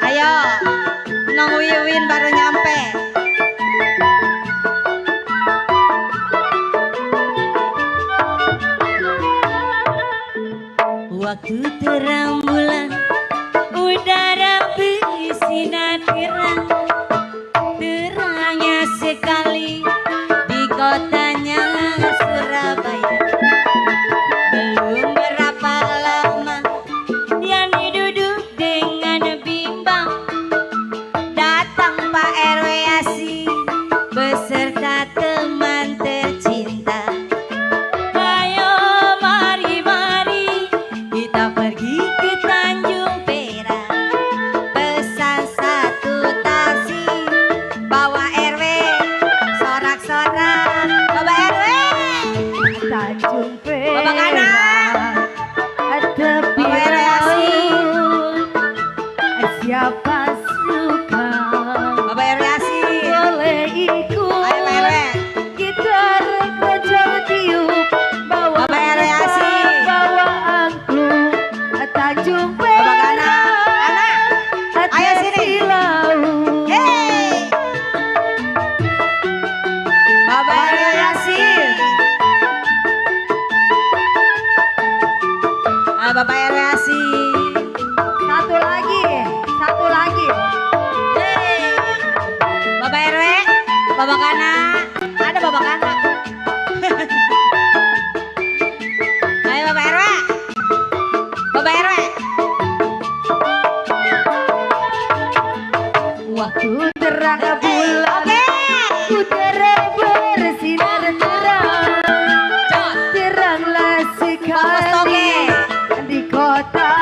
Ayo, Nong Wiwin baru nyampe. Waktu terang bulan, udara bersinar terang, terangnya sekali di kotanya Surabaya. Belum berapa lama yang duduk dengan bimbang, datang Pak RW Asih beserta teman tercinta. Ayo mari kita pergi ke Tanjung Perak, pesan satu taksi, bawa RW sorak-sorak. Bapak RW Tanjung Perak. Bapak Kana, Tepi Bapak RW Asih, siapa suka Bapak RW Asih, boleh ikut. ayo Pak RW. Gitar kocok tiup, bawa Bapak RW Asih, bawa angklung. Tanjung Bapak Kana, Perak, ayo sini. laut. Hey, Bapak RW Asih, Bapak RW Asih. Satu lagi. Hey, Bapak RW, Bapak Kana, ada Bapak Kana. Ayo Bapak RW, Bapak RW. Waktu terang bulan, Oke. udara bersinar terang, teranglah Bapak Toge. sekali di kota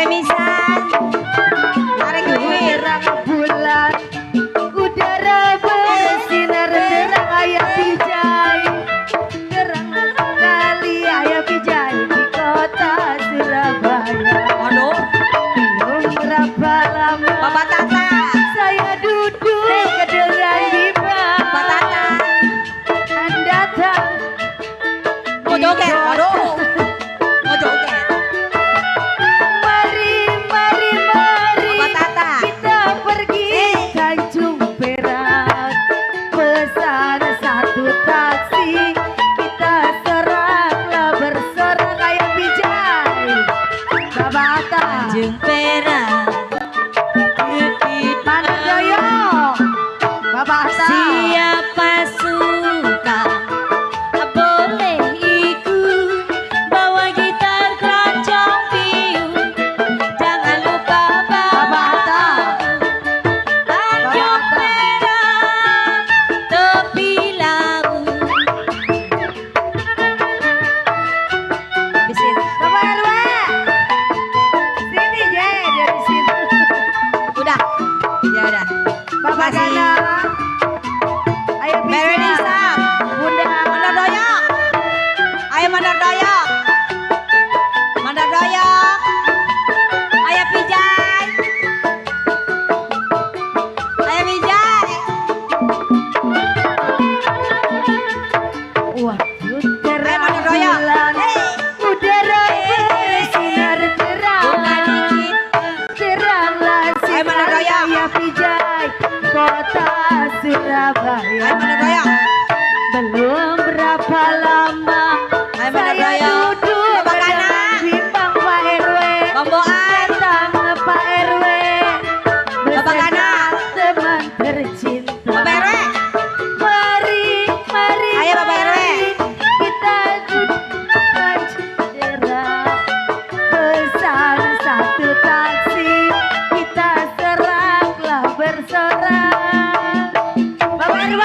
Remisan. Tarik duit. Terang bulan, udara bersinar terang ayah pijai. Terang sekali ayah pijai di kota Surabaya. Aduh. Belum berapa lama Bapak Tata. saya duduk dengan Bima. Bapak Tata. Datang Mau joget. Waduh. Mau joget. Mari, mari, mari Bapak Tata. kita pergi Tanjung Perak. Pesan satu taksi, kita seraklah bersorak kayak bijai. Babata, Tanjung Perak. mana doyong? Babata, Siapa suka boleh ikut bawa gitar keroncong piu. Jangan lupa bawa Tanjung Perak tepi laut. Bisin. Bapak RW, sini je dari situ. Udah. Ya udah. Bapak Makasih. Gana, ayo Merenisa. Bunda, Mandar doyok. Ayo mandar doyok. Mandar doyok. Ayo pijai. Ayo pijai. waduh Ayo terang mandar doyok. bulan, udara bersinar terang. Teranglah Ayo sinar mandar doyok. ayah pijai kota Surabaya. Ayo mandar doyok. Belum berapa lama Ayo mandar saya doyok. duduk Bapak Kana. bimbang Pak RW. Bamboan. Datang Pak RW Bapak Kana. beserta teman tercinta. Bapak RW. Mari, mari, Ayo, Bapak RW. mari kita duduk Perak. Pesan satu taksi, kita seraklah bersorak. Bapak RW,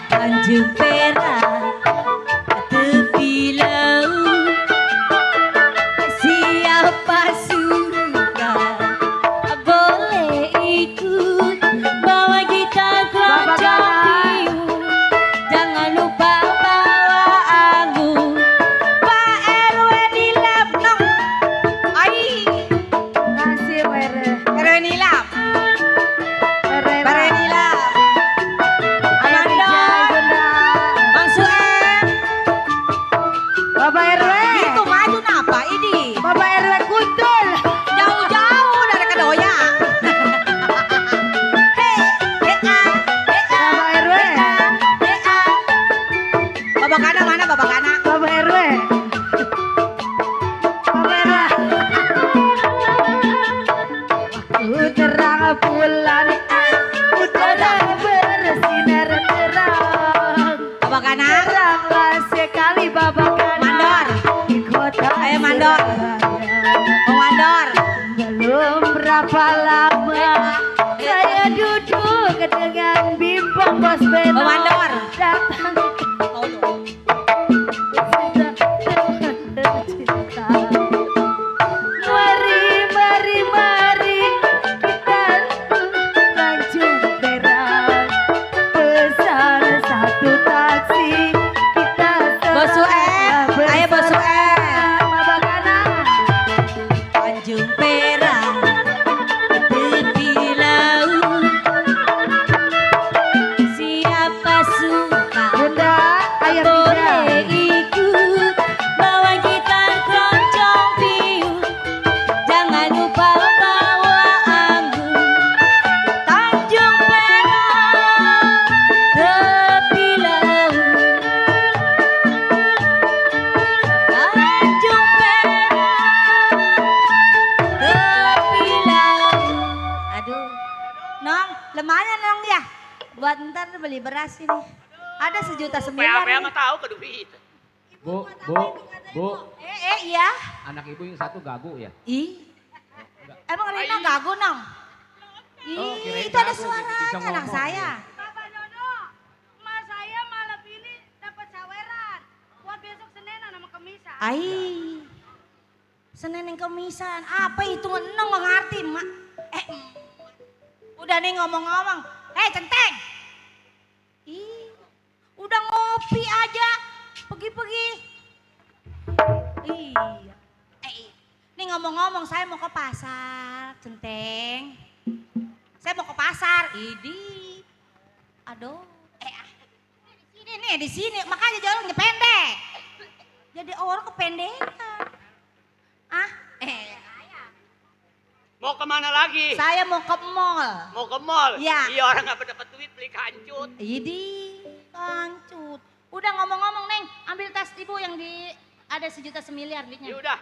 Tanjung Perak tepi laut. Siapa suka boleh ikut bawa gitar keroncong piu. Jangan lupa bawa anggur. Pak RW nilap nong. Ai, kasih Pak RW. RW nilap. RW. Pak RW nilap. Ayo Amanda. bijai, Bunda. Bang Suem. Bapak RW. Itu maju napa ini? Bapak RW kuntul. Jauh-jauh dari Kedoya. Hei, Bapak RW. Bapak Kana mana Bapak Kana? Bapak RW. Bapak RW. Waktu terang bulan, udara bersinar terang. Bapak Kana? Teranglah sekali Bapak Kana. Mandor. Di kota Ayo, Mandor. Surabaya. Bang Mandor. Belum berapa lama saya duduk dengan bimbang Bos Beno. Bang Mandor. Datang tercinta. Mari, mari, mari kita Tanjung Perak. Pesan satu taksi, kita Bos Suem. Ayo Bos Suem. Bapak Kana. Tanjung Perak tepi laut. Siapa suka Bunda, ayah boleh Bunda. ikut bawa gitar keroncong piu. Jangan lupa bawa anggur. Tanjung Perak tepi laut. Tanjung Perak tepi laut. Aduh, Nong, lumayan Nong ya. Buat ntar beli beras ini. Ada 1,9 PA juta mah tahu ke duit. Bu, iya. anak ibu yang satu gagu ya? Ih. Emang Rina gagu Nong? Oh, kirain Itu ada gagu, suaranya bisa anak ngomong. saya. Bapak Dono, emak saya malam ini dapat saweran buat besok Senin sama Kemisan. Ai. Senin yang Kemisan. Apa itu eneng nggak ngerti mak. Udah nih ngomong-ngomong. Centeng. Ih, udah ngopi aja. Pergi-pergi. Iya. Nih ngomong-ngomong saya mau ke pasar, Centeng. Saya mau ke pasar. Idi. Aduh. Di sini. Makanya jalannya pendek. Jadi orang kependekan. Mau kemana lagi? Saya mau ke mall. Mau ke mall? Ya. Iya orang nggak dapat duit beli kancut. Idi, kancut. Udah ngomong-ngomong Neng, ambil tas ibu yang ada 1,9 miliar duitnya. Ya udah.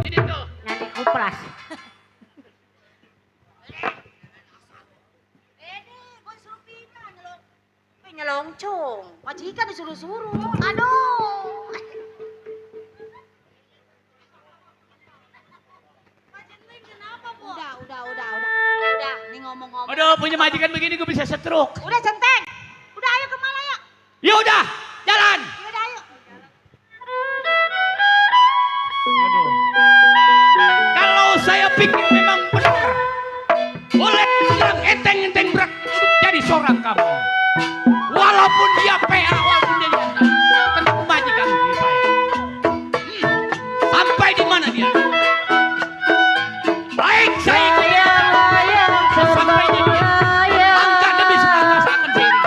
Ini tuh. Nanti kupras. Gue suruh pindah nyelongcong. Majikan disuruh-suruh. Aduh. Udah, nih ngomong-ngomong. Aduh, punya majikan begini gue bisa stroke. Udah Centeng. Udah ayo kemana yuk? Ya udah, jalan. Udah ayo. Aduh. Kalau saya pikir memang benar, boleh bilang enteng-enteng berat untuk jadi seorang kamu. Walaupun dia PA, walaupun dia jantan, tetap majikan diri saya. Sampai di mana dia? Baik saya sesampainya dia, langkah demi selangkah saya akan seiring.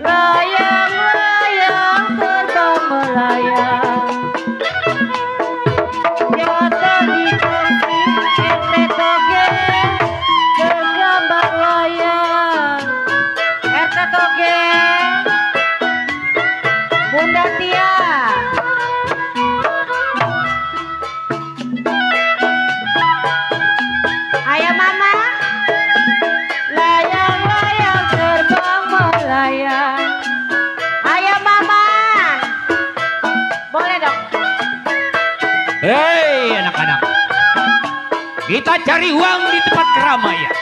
Layang-layang terbang melayang. Jatuh di kursi ente toge bergambar layang. Ente toge Bunda Tia. Ayah mama, layang-layang terbang melayang. Ayah mama, boleh dong. Hei anak-anak, kita cari uang di tempat keramaian.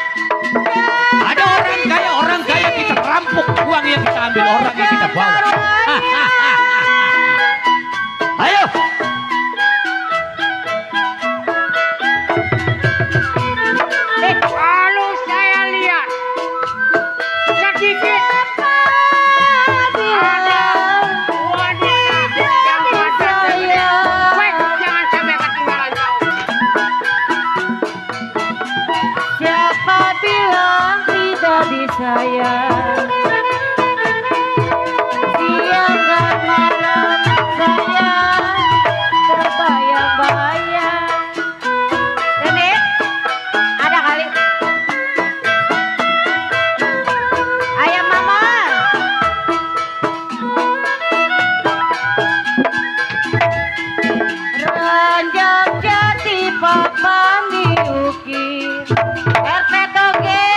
Ada orang kaya kita rampok uang yang kita ambil, orang yang kita bawa. Ayo. Kalau saya lihat sedikit ada wanita yang mata gede. Weh, jangan sampai ketinggalan jauh. Siapa bilang tidak disayang? Siang dan malam sayang terbayang-bayang. Ini ada kali. Ayah mama. Ranjang jati papan diukir RT toge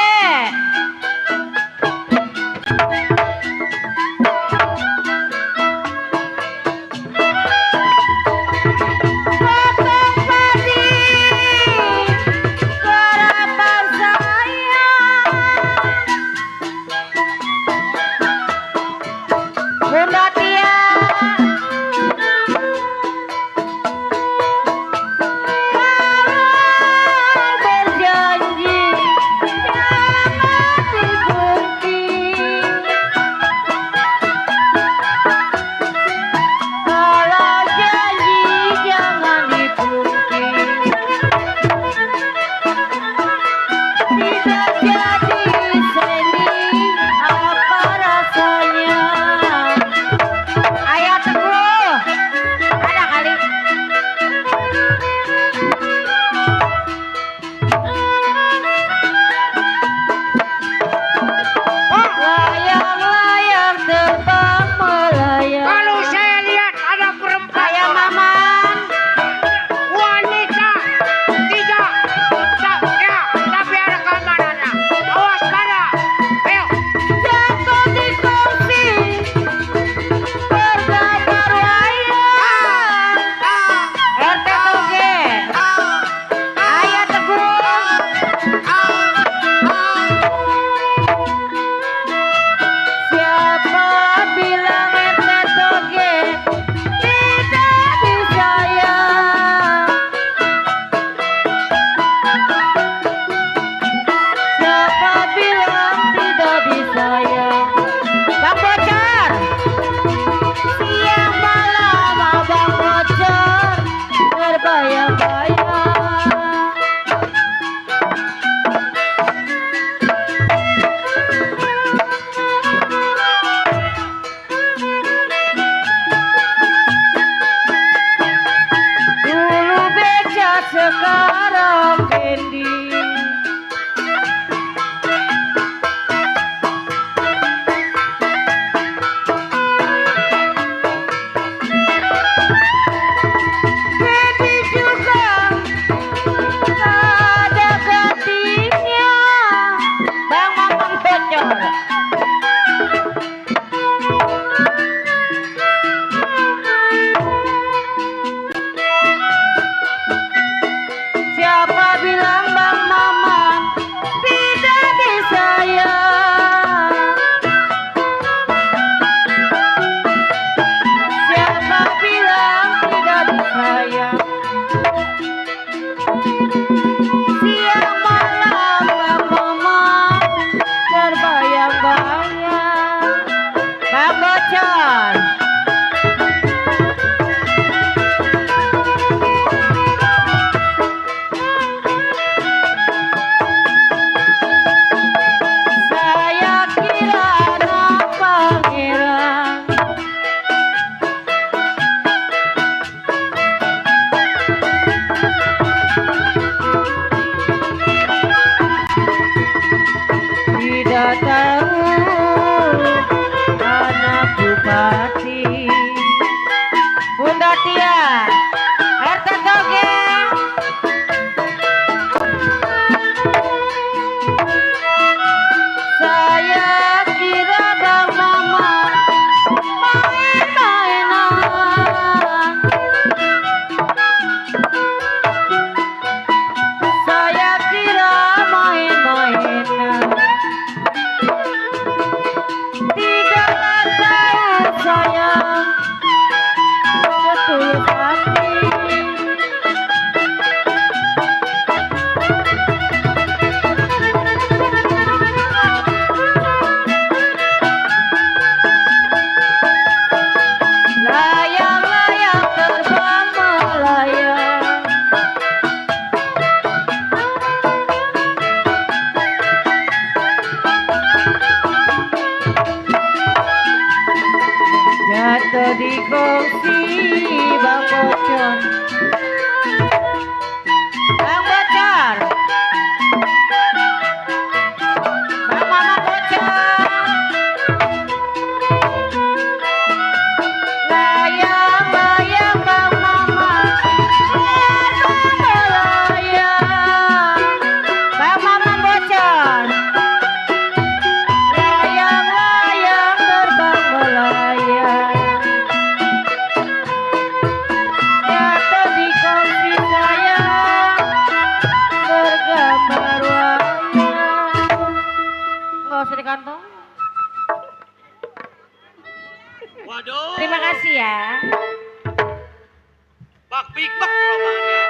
Tiktok rombongannya.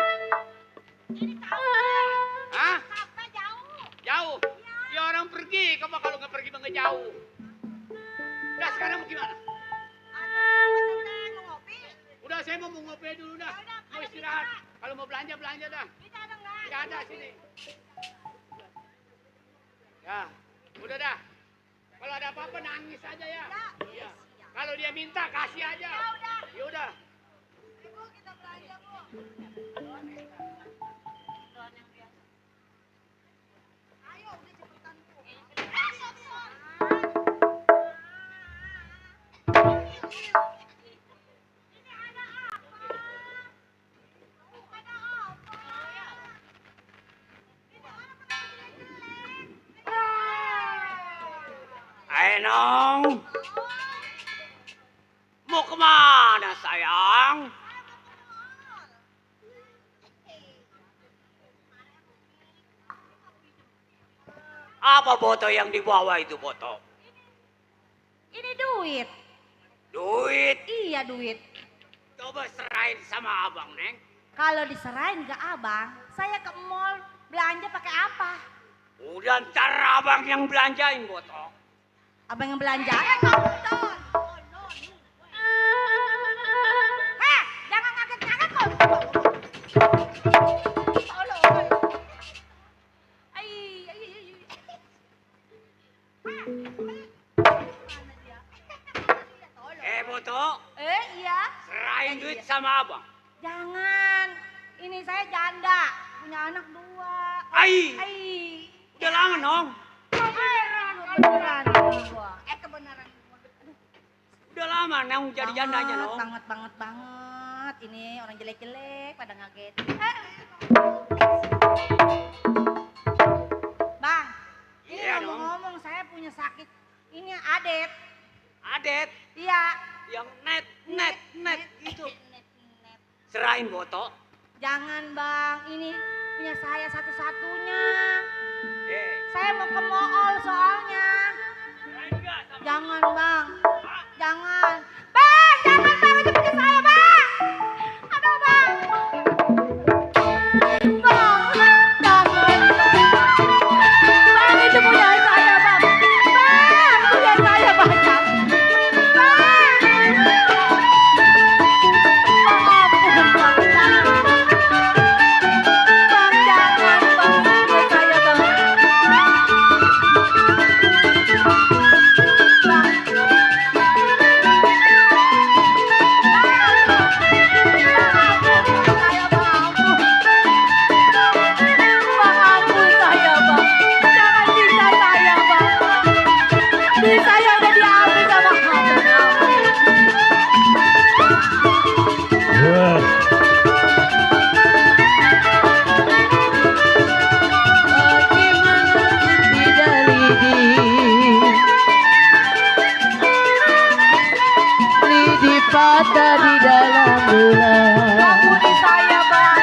Ini tahu. Hah? Sampai jauh. Jauh? Ya orang pergi, kamu kalau nggak pergi mah nggak jauh. Udah sekarang mau gimana? Aduh, Teteh mau ngopi. Udah saya mau ngopi dulu dah. Ya udah, Mau ada istirahat. bisa. Kalau mau belanja belanja dah. Bisa ada nggak? Nggak ada sini. Ya, udah dah. Kalau ada apa-apa nangis aja ya. Iya. Kalau dia minta kasih aja. Ya udah. Ya udah. Ibu kita belanja, Bu. Ayo, udah cepetan, Bu. Ayo, ini ada apa? Ada apa? Ini orang kenapa jelek-jelek? Enong. Mau kemana sayang? Apa foto yang dibawa itu foto? Ini duit. Duit. Iya duit. Coba serahin sama abang, Neng. Kalau diserahin ke abang, saya ke mall belanja pakai apa? Udah ntar abang yang belanjain foto. Abang yang belanja? Kamu Don. Jangan kaget-kaget kok. Foto, Iya. serahin duit sama abang. Jangan. Ini saya janda, punya anak 2. Ai, udah lama nong. Kebenaran gua. Kebenaran gua. Udah lama nong jadi jandanya nong. Banget. Ini orang jelek-jelek pada ngaget. Bang, ini Iya, dong. ngomong-ngomong saya punya sakit. Ini adet. Adet, Iya. yang net itu. Serahin foto. Jangan bang, ini punya saya satu-satunya. Eh, Saya mau ke mall soalnya. serahin enggak sama Jangan bang, jangan. Bang, jangan bang, itu punya saya bang. Aduh bang. Bang, jangan. Bang, itu punya saya bang. Bang, punya saya bang. Bang. Bang, ampun bang, jangan. Bang, jangan bang, punya saya bang. Patah di dalam bulan. Ampuni saya bang,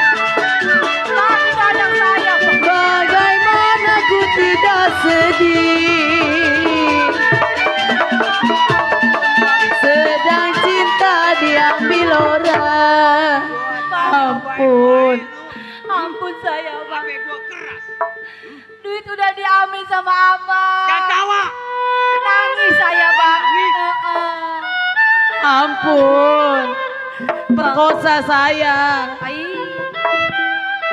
maafin anak saya bang. Bagaimana ku tidak sedih, sedang cinta diambil orang. Ampun, ampun saya bang. HP gua keras. Duit udah diambil sama abang. Gak tawa. Nangis saya bang. Ampun, perkosa saya.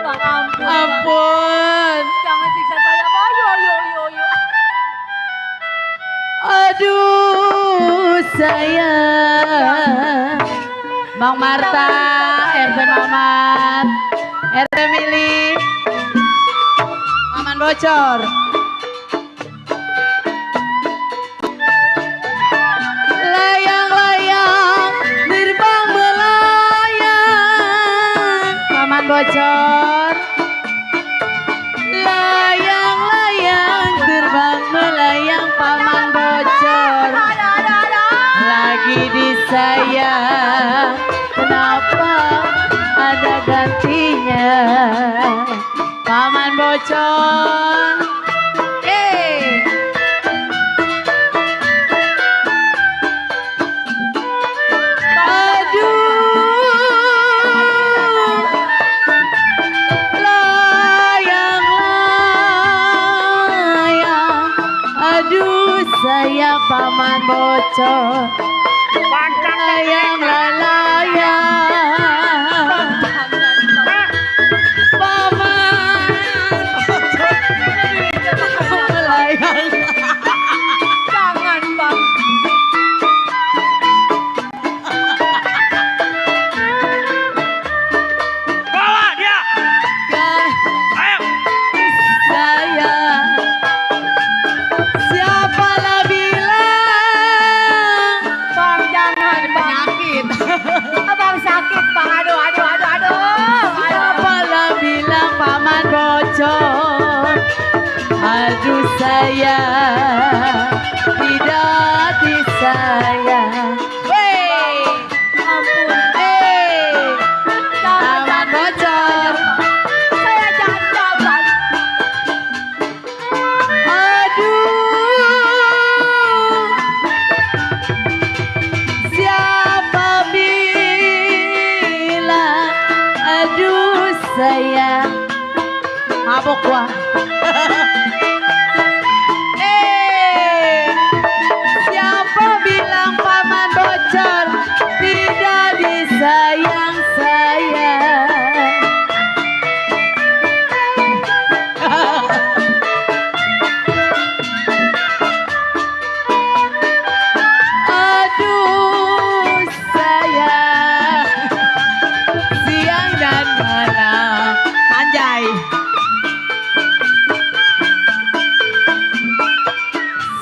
Bang ampun. Ampun. Jangan siksa saya bang. Yo. Aduh sayang. Bang Marta, RT Mamat, RT Mili, Maman bocor. Bocor, layang-layang terbang melayang paman bocor. Lagi disayang, kenapa ada gantinya? Paman bocor. paman bocor layang layang paman layang Jangan bang. Bawa dia. Ayo. saya siapalah bilang Bang jangan bang. penyakit Abang sakit bang. Aduh. siapalah bilang paman bocor aduh saya tidak disayang wey Ampun. paman bocor Saya jangan bang. aduh siapa bilang aduh sayang mabok gua siapa bilang paman bocor tidak disayang sayang aduh sayang siang dan malam anjay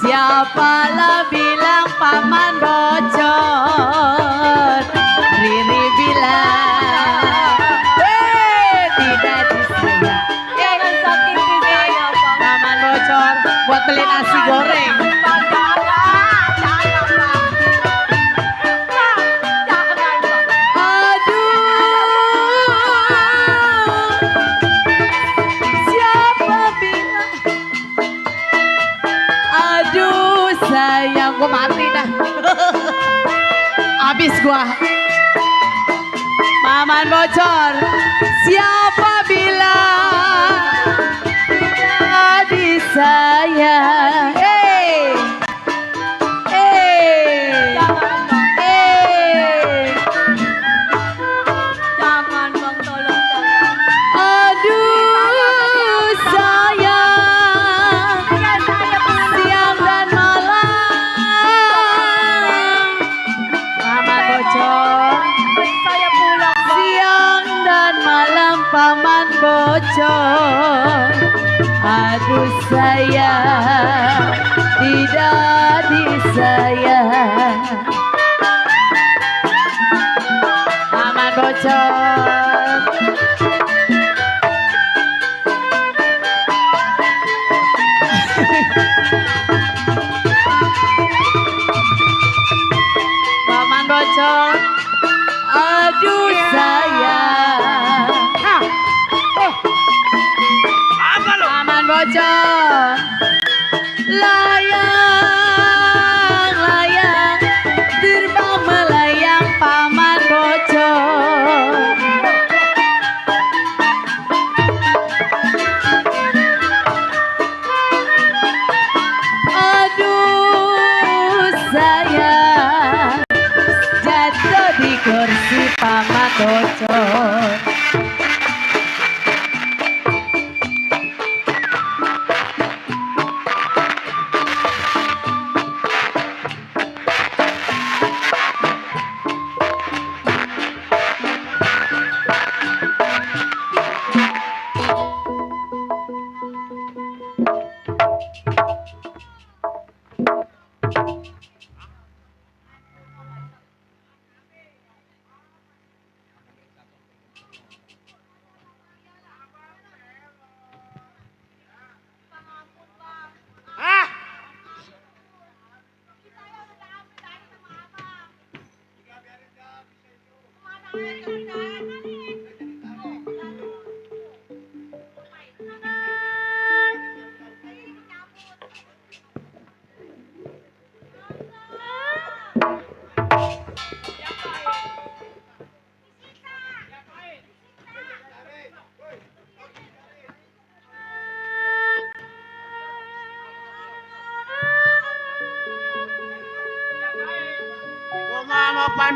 siapalah bilang paman bocor Riri bilang tidak disayang Jangan sakiti saya bang. paman bocor buat beli nasi goreng Bang jangan bang. Jangan bang. aduh siapa bilang aduh sayang gua mati dah habis gua paman bocor siapa bilang tidak disayang Jangan bang, tolong jangan. aduh sayang siang dan malam paman bocor Saya pulang bang. siang dan malam paman bocor aduh sayang tidak disayang paman bocor paman bocor aduh sayang Apa lo? paman bocor layang layang terbang melayang paman bocor aduh sayang jatuh di kursi paman bocor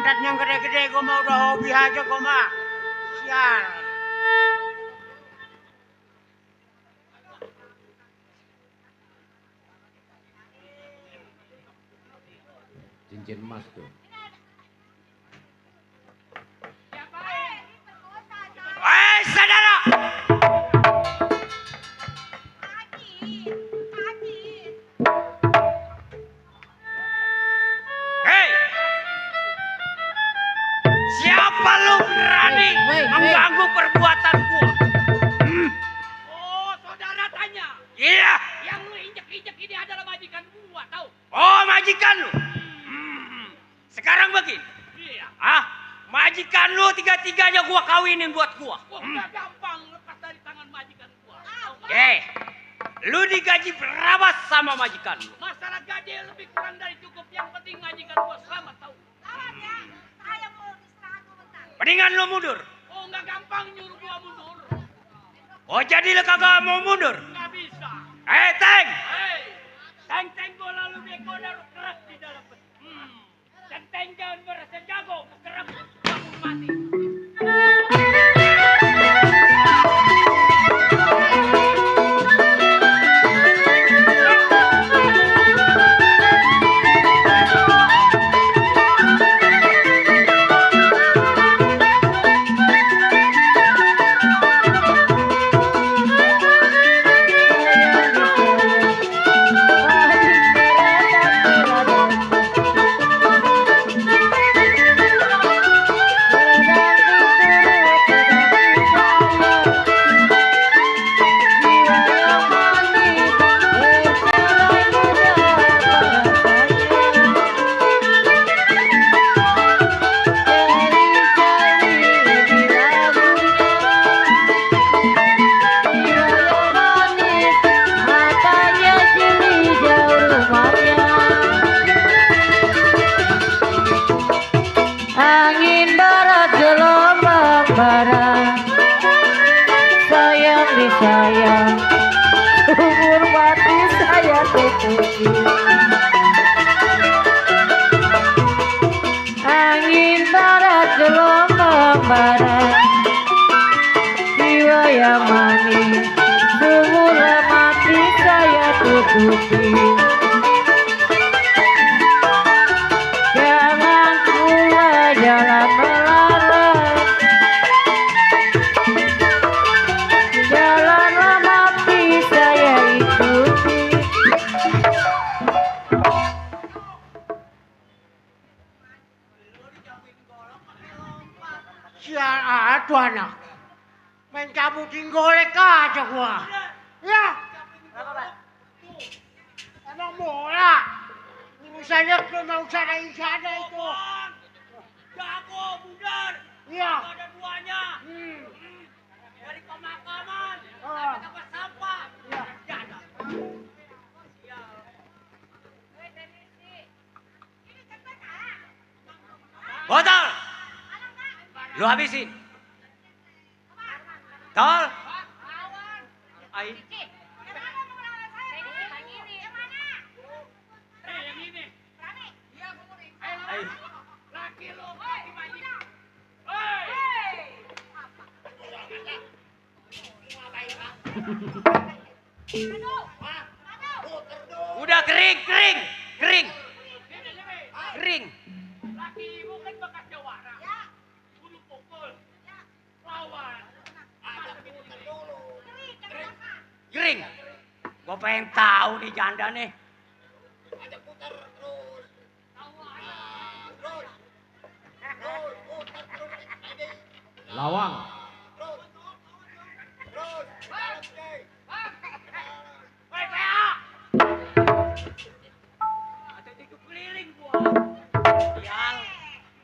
Pantat yang gede-gede gue mah udah hobi aja gue mah. Sial. Cincin emas tuh. Saudara. Hei. Siapa lu berani mengganggu perbuatan gua? Oh, saudara tanya. Iya. Yang lu injek-injek ini adalah majikan gua, tahu? Oh, majikan lu. Sekarang begini. Iya. Majikan lu tiga-tiganya gua kawinin buat gua. Gua udah gampang lepas dari tangan majikan gua. Tahu nggak? Lu digaji berapa sama majikan lu? Masalah gaji lebih kurang dari cukup. Yang penting majikan gua selamat, tahu? Mendingan lu mundur. Oh, nggak gampang nyuruh gua mundur. Oh, jadi lu kagak mau mundur? Nggak bisa. Teng. Hei, teng-teng gua lalu beko naruh keras di dalam peti. Teng-teng jangan merasa jago, keras kamu mati. sayang, umur mati saya tutupi. Angin barat gelombang barat, jiwa yang manis, semula mati saya tutupi. Jangan pula jalan melarat, jalanlah mati saya ikuti. Sial, aduh anak. Main cabutin golek aja gua. Ya. Emang bola. Urusannya cuma usada-usada itu. Jago, bundar. Iya. Nggak ada duanya. Dari pemakaman sampai tempat sampah. Iya. Ya ada. Botol. Lu habisin. Tol. Ai. Yang ini. Ai. Laki lo, laki majikan. Hei. Udah kering. Kering. Laki ibu kan bekas jawara. Kudu pukul. Lawan. Kering. Gua pengen tahu nih janda nih. Lawang. Hei, PA. Ada tiga keliling gua. Sial.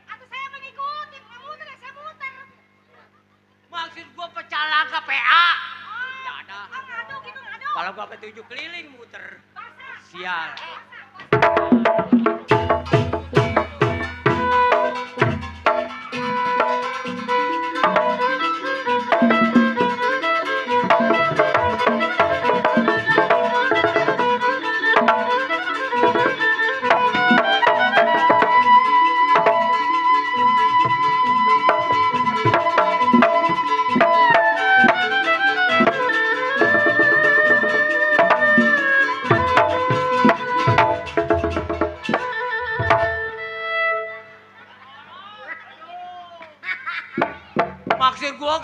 Atau saya mengikuti, nggak muter ya, saya muter. Maksud gua pecalang ke PA. Ya ada. Ngadu gitu, ngadu. Kalau gua ketujuh keliling muter. Sial.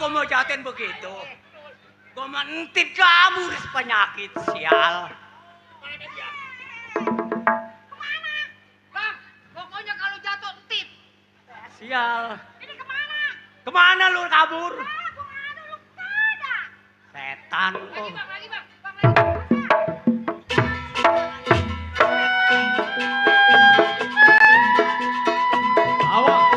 gue mau jahatin begitu. Gue mentit kabur penyakit sial. Kemana? Bang, pokoknya kalau jatuh entit. Sial. Ini kemana? Kemana lu kabur? Gua nggak ada, lu nggak ada. Setan Lagi kok. bang, lagi bang. Bang, lagi bang. Awak.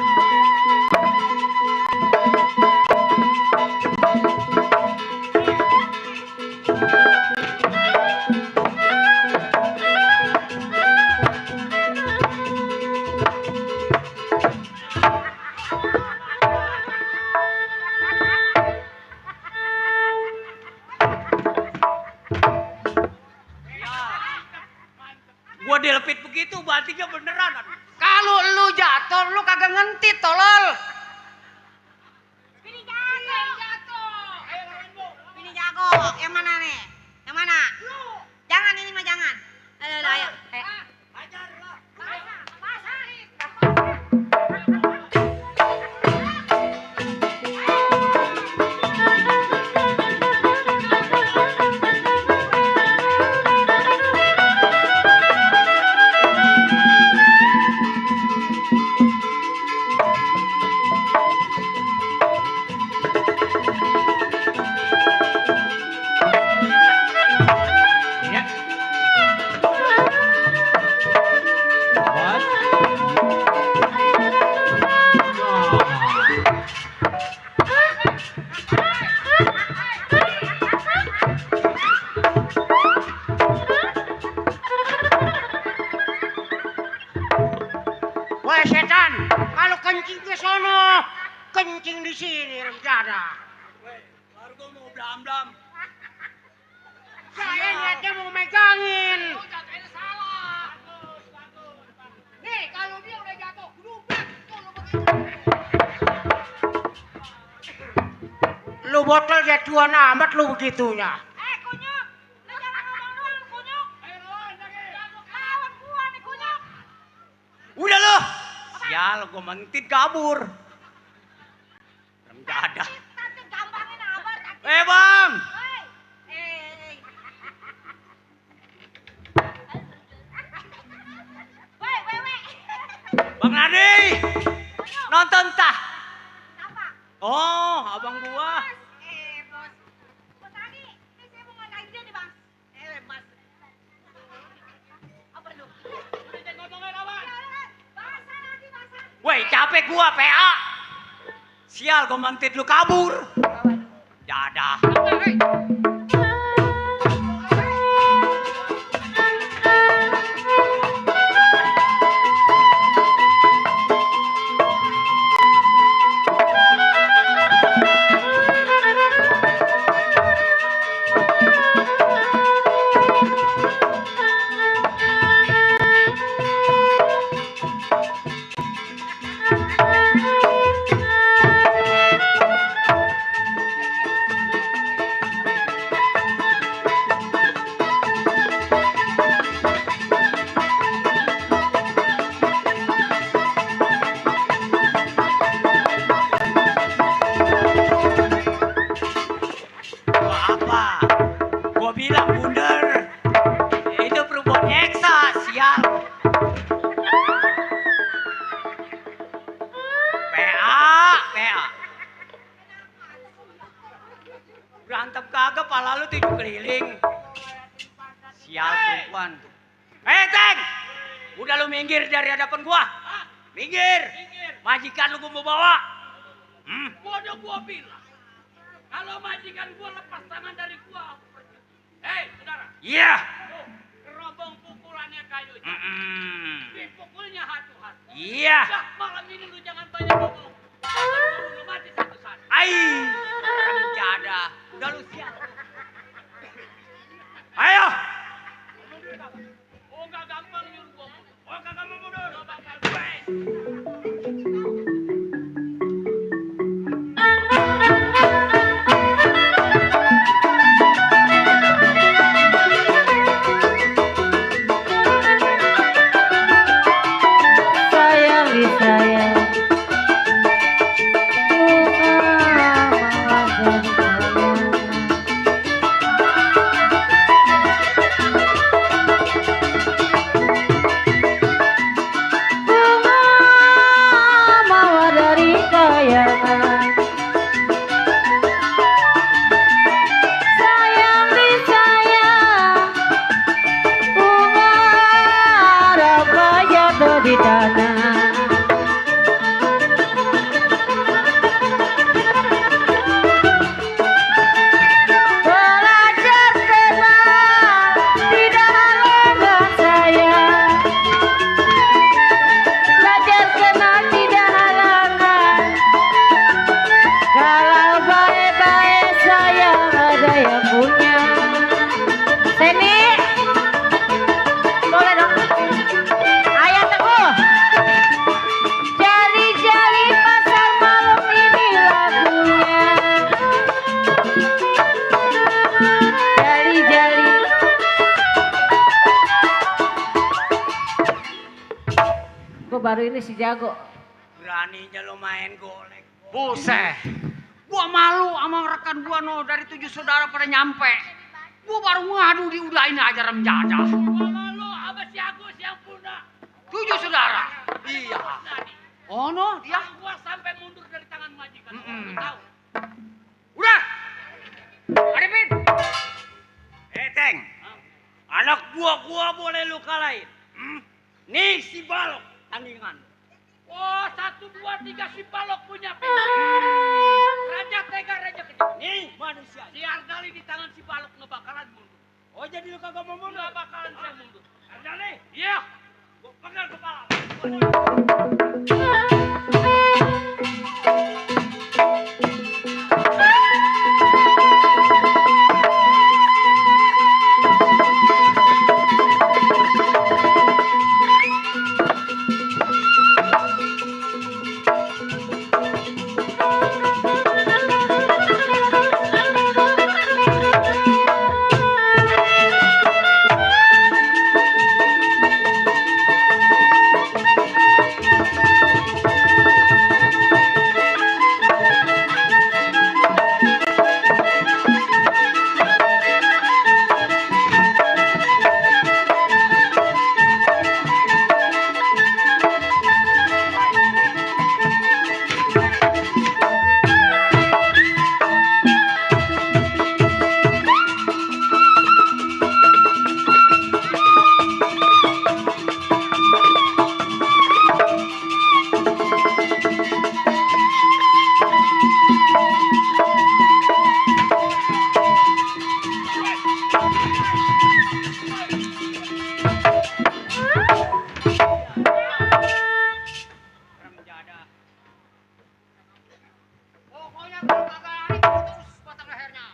Gua dilepit begitu, batiknya beneran. Kalau lu jatuh, lu kagak ngentit, tolol. Bini jatuh. Bini jago. Yang mana nih? Yang mana? Jangan ini mah jangan. Ayo, ayo. Ya. Awas. Woi setan, kalau kencing ke sono, kencing di sini Remjada. Baru gua mau blam-blam. Saya niatnya mau megangin. Nih, kalau dia udah jatuh, lubang. Tuh, lu begitu. Lu botol jatuhan amat lu begitunya. Kunyuk. Lu jangan ngomong doang, kunyuk. Lawan gua nih, kunyuk. Udah lo. Sial, gua mentit kabur. Remjada. Nanti gampangin abad. Bang. Bang Nadi. Nonton tah. Apa? Oh, abang gua. Bos. Bos Adi, ini saya mau ngadain dia nih, Bang. Mas. Apa lu? Udah jangan ngomongin apa? Basah nanti, basah. Woi, capek gua PA. Sial, gua mentit lu kabur. Jadah. Gua apa? Gua bilang bundar. Itu perempuan Eksa, sial. PA. Berantem kagak, pala lu 7 keliling. Sial perempuan. Teng! Udah lu minggir dari hadapan gua. Minggir. Majikan lu gua mau bawa. Bodoh gua bilang. Kalau majikan gua lepas tangan dari gua. Hei, saudara. Iya. Kerobong pukulannya kayunya. Mm-mm. Dipukulnya hatu-hatu. Iya. Dah, malam ini lu jangan banyak ngomong. Jangan lu mati satu-satu. Ai. Jadah. Udah lu siap. Ayo. Oh, nggak gampang nyuruh gua. Oh, kagak mau mundur. Sayang di sayang. Bunga saya punya. Sini. Boleh dong. Ayo Teguh. Jali-jali pasar malam ini lagunya. Jali-jali. Gue baru ini si jago. Beraninya lo main golek. Buset. Gua malu sama rekan gua no dari 7 saudara pada nyampe. Gua baru ngadu diudahin aja rem jadah. Malu sama si Agus yang punah. 7 saudara. Iya. Oh no, dia. Gua sampai mundur dari tangan majikan. Mm-mm. Tahu. Udah. Arifin. Teng. Anak buah gua boleh lu kalahin. Nih si balok tandingan. Oh, 1, 2, 3 si balok punya Raja Tega, Raja Kecil. Nih manusia. Si Ardali di tangan si balok nggak bakalan mundur. Oh jadi lu kagak mau mundur? Nggak bakalan saya mundur. Ardali. Iya. Gua pegang kepala. Pokoknya kalau kagak lari putus batang lehernya.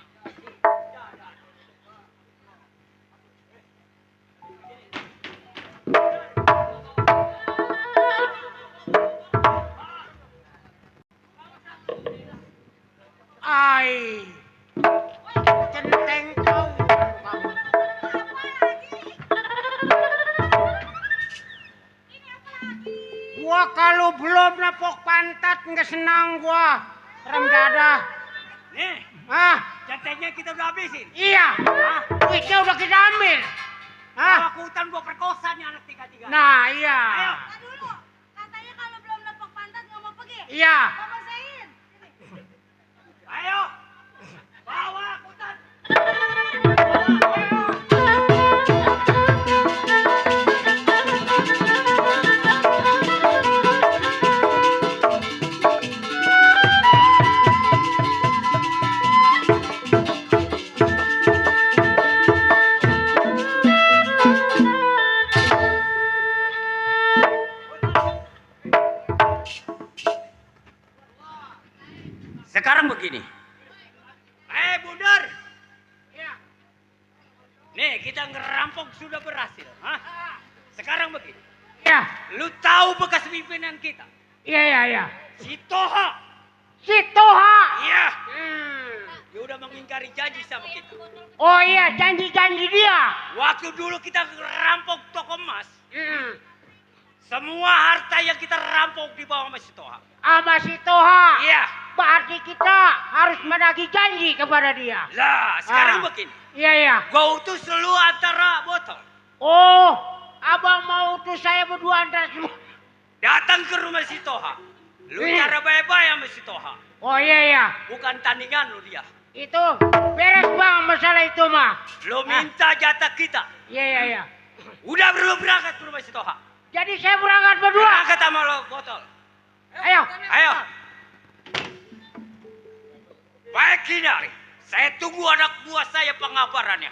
Ai. Centeng kau. Gua kalau belum nepok pantat nggak senang gua. Rem jadah. Nih, Ah, centengnya kita udah habisin. iya. Duitnya udah kita ambil. Ah, Aku hutan gua perkosa nih anak 3-3. nah iya. Ayo. Nah dulu, katanya kalau belum nepok pantat nggak mau pergi. Iya. Bapak Zain. Ayo. Bawa hutan. Sekarang begini. Bundar. Iya. Nih, kita ngerampok sudah berhasil. Hah? Sekarang begini. Iya. Lu tahu bekas pimpinan kita? Iya, iya, iya. Si Toha. Si Toha. Iya. Hmm. Dia udah mengingkari janji sama kita. Oh iya, janji-janji dia. Waktu dulu kita ngerampok toko emas. Hmm. Semua harta yang kita rampok dibawa sama si Toha. Sama si Toha. Iya. Berarti kita harus menagih janji kepada dia. Lah, sekarang Ah. begini. Iya, iya. Gua utus lu antara botol. Oh, abang mau utus saya berdua antara semua. Datang ke rumah si Toha. Lu cara baik-baik sama si Toha. Oh iya, iya. Bukan tandingan lu dia. Itu beres bang masalah itu mah. Lu minta jatah kita. Iya, iya, iya. Udah perlu berangkat ke rumah si Toha. Jadi saya berangkat berdua. Berangkat sama lo botol. Ayo. Ayo. Baik Kinari. Saya tunggu anak buah saya pengabarannya.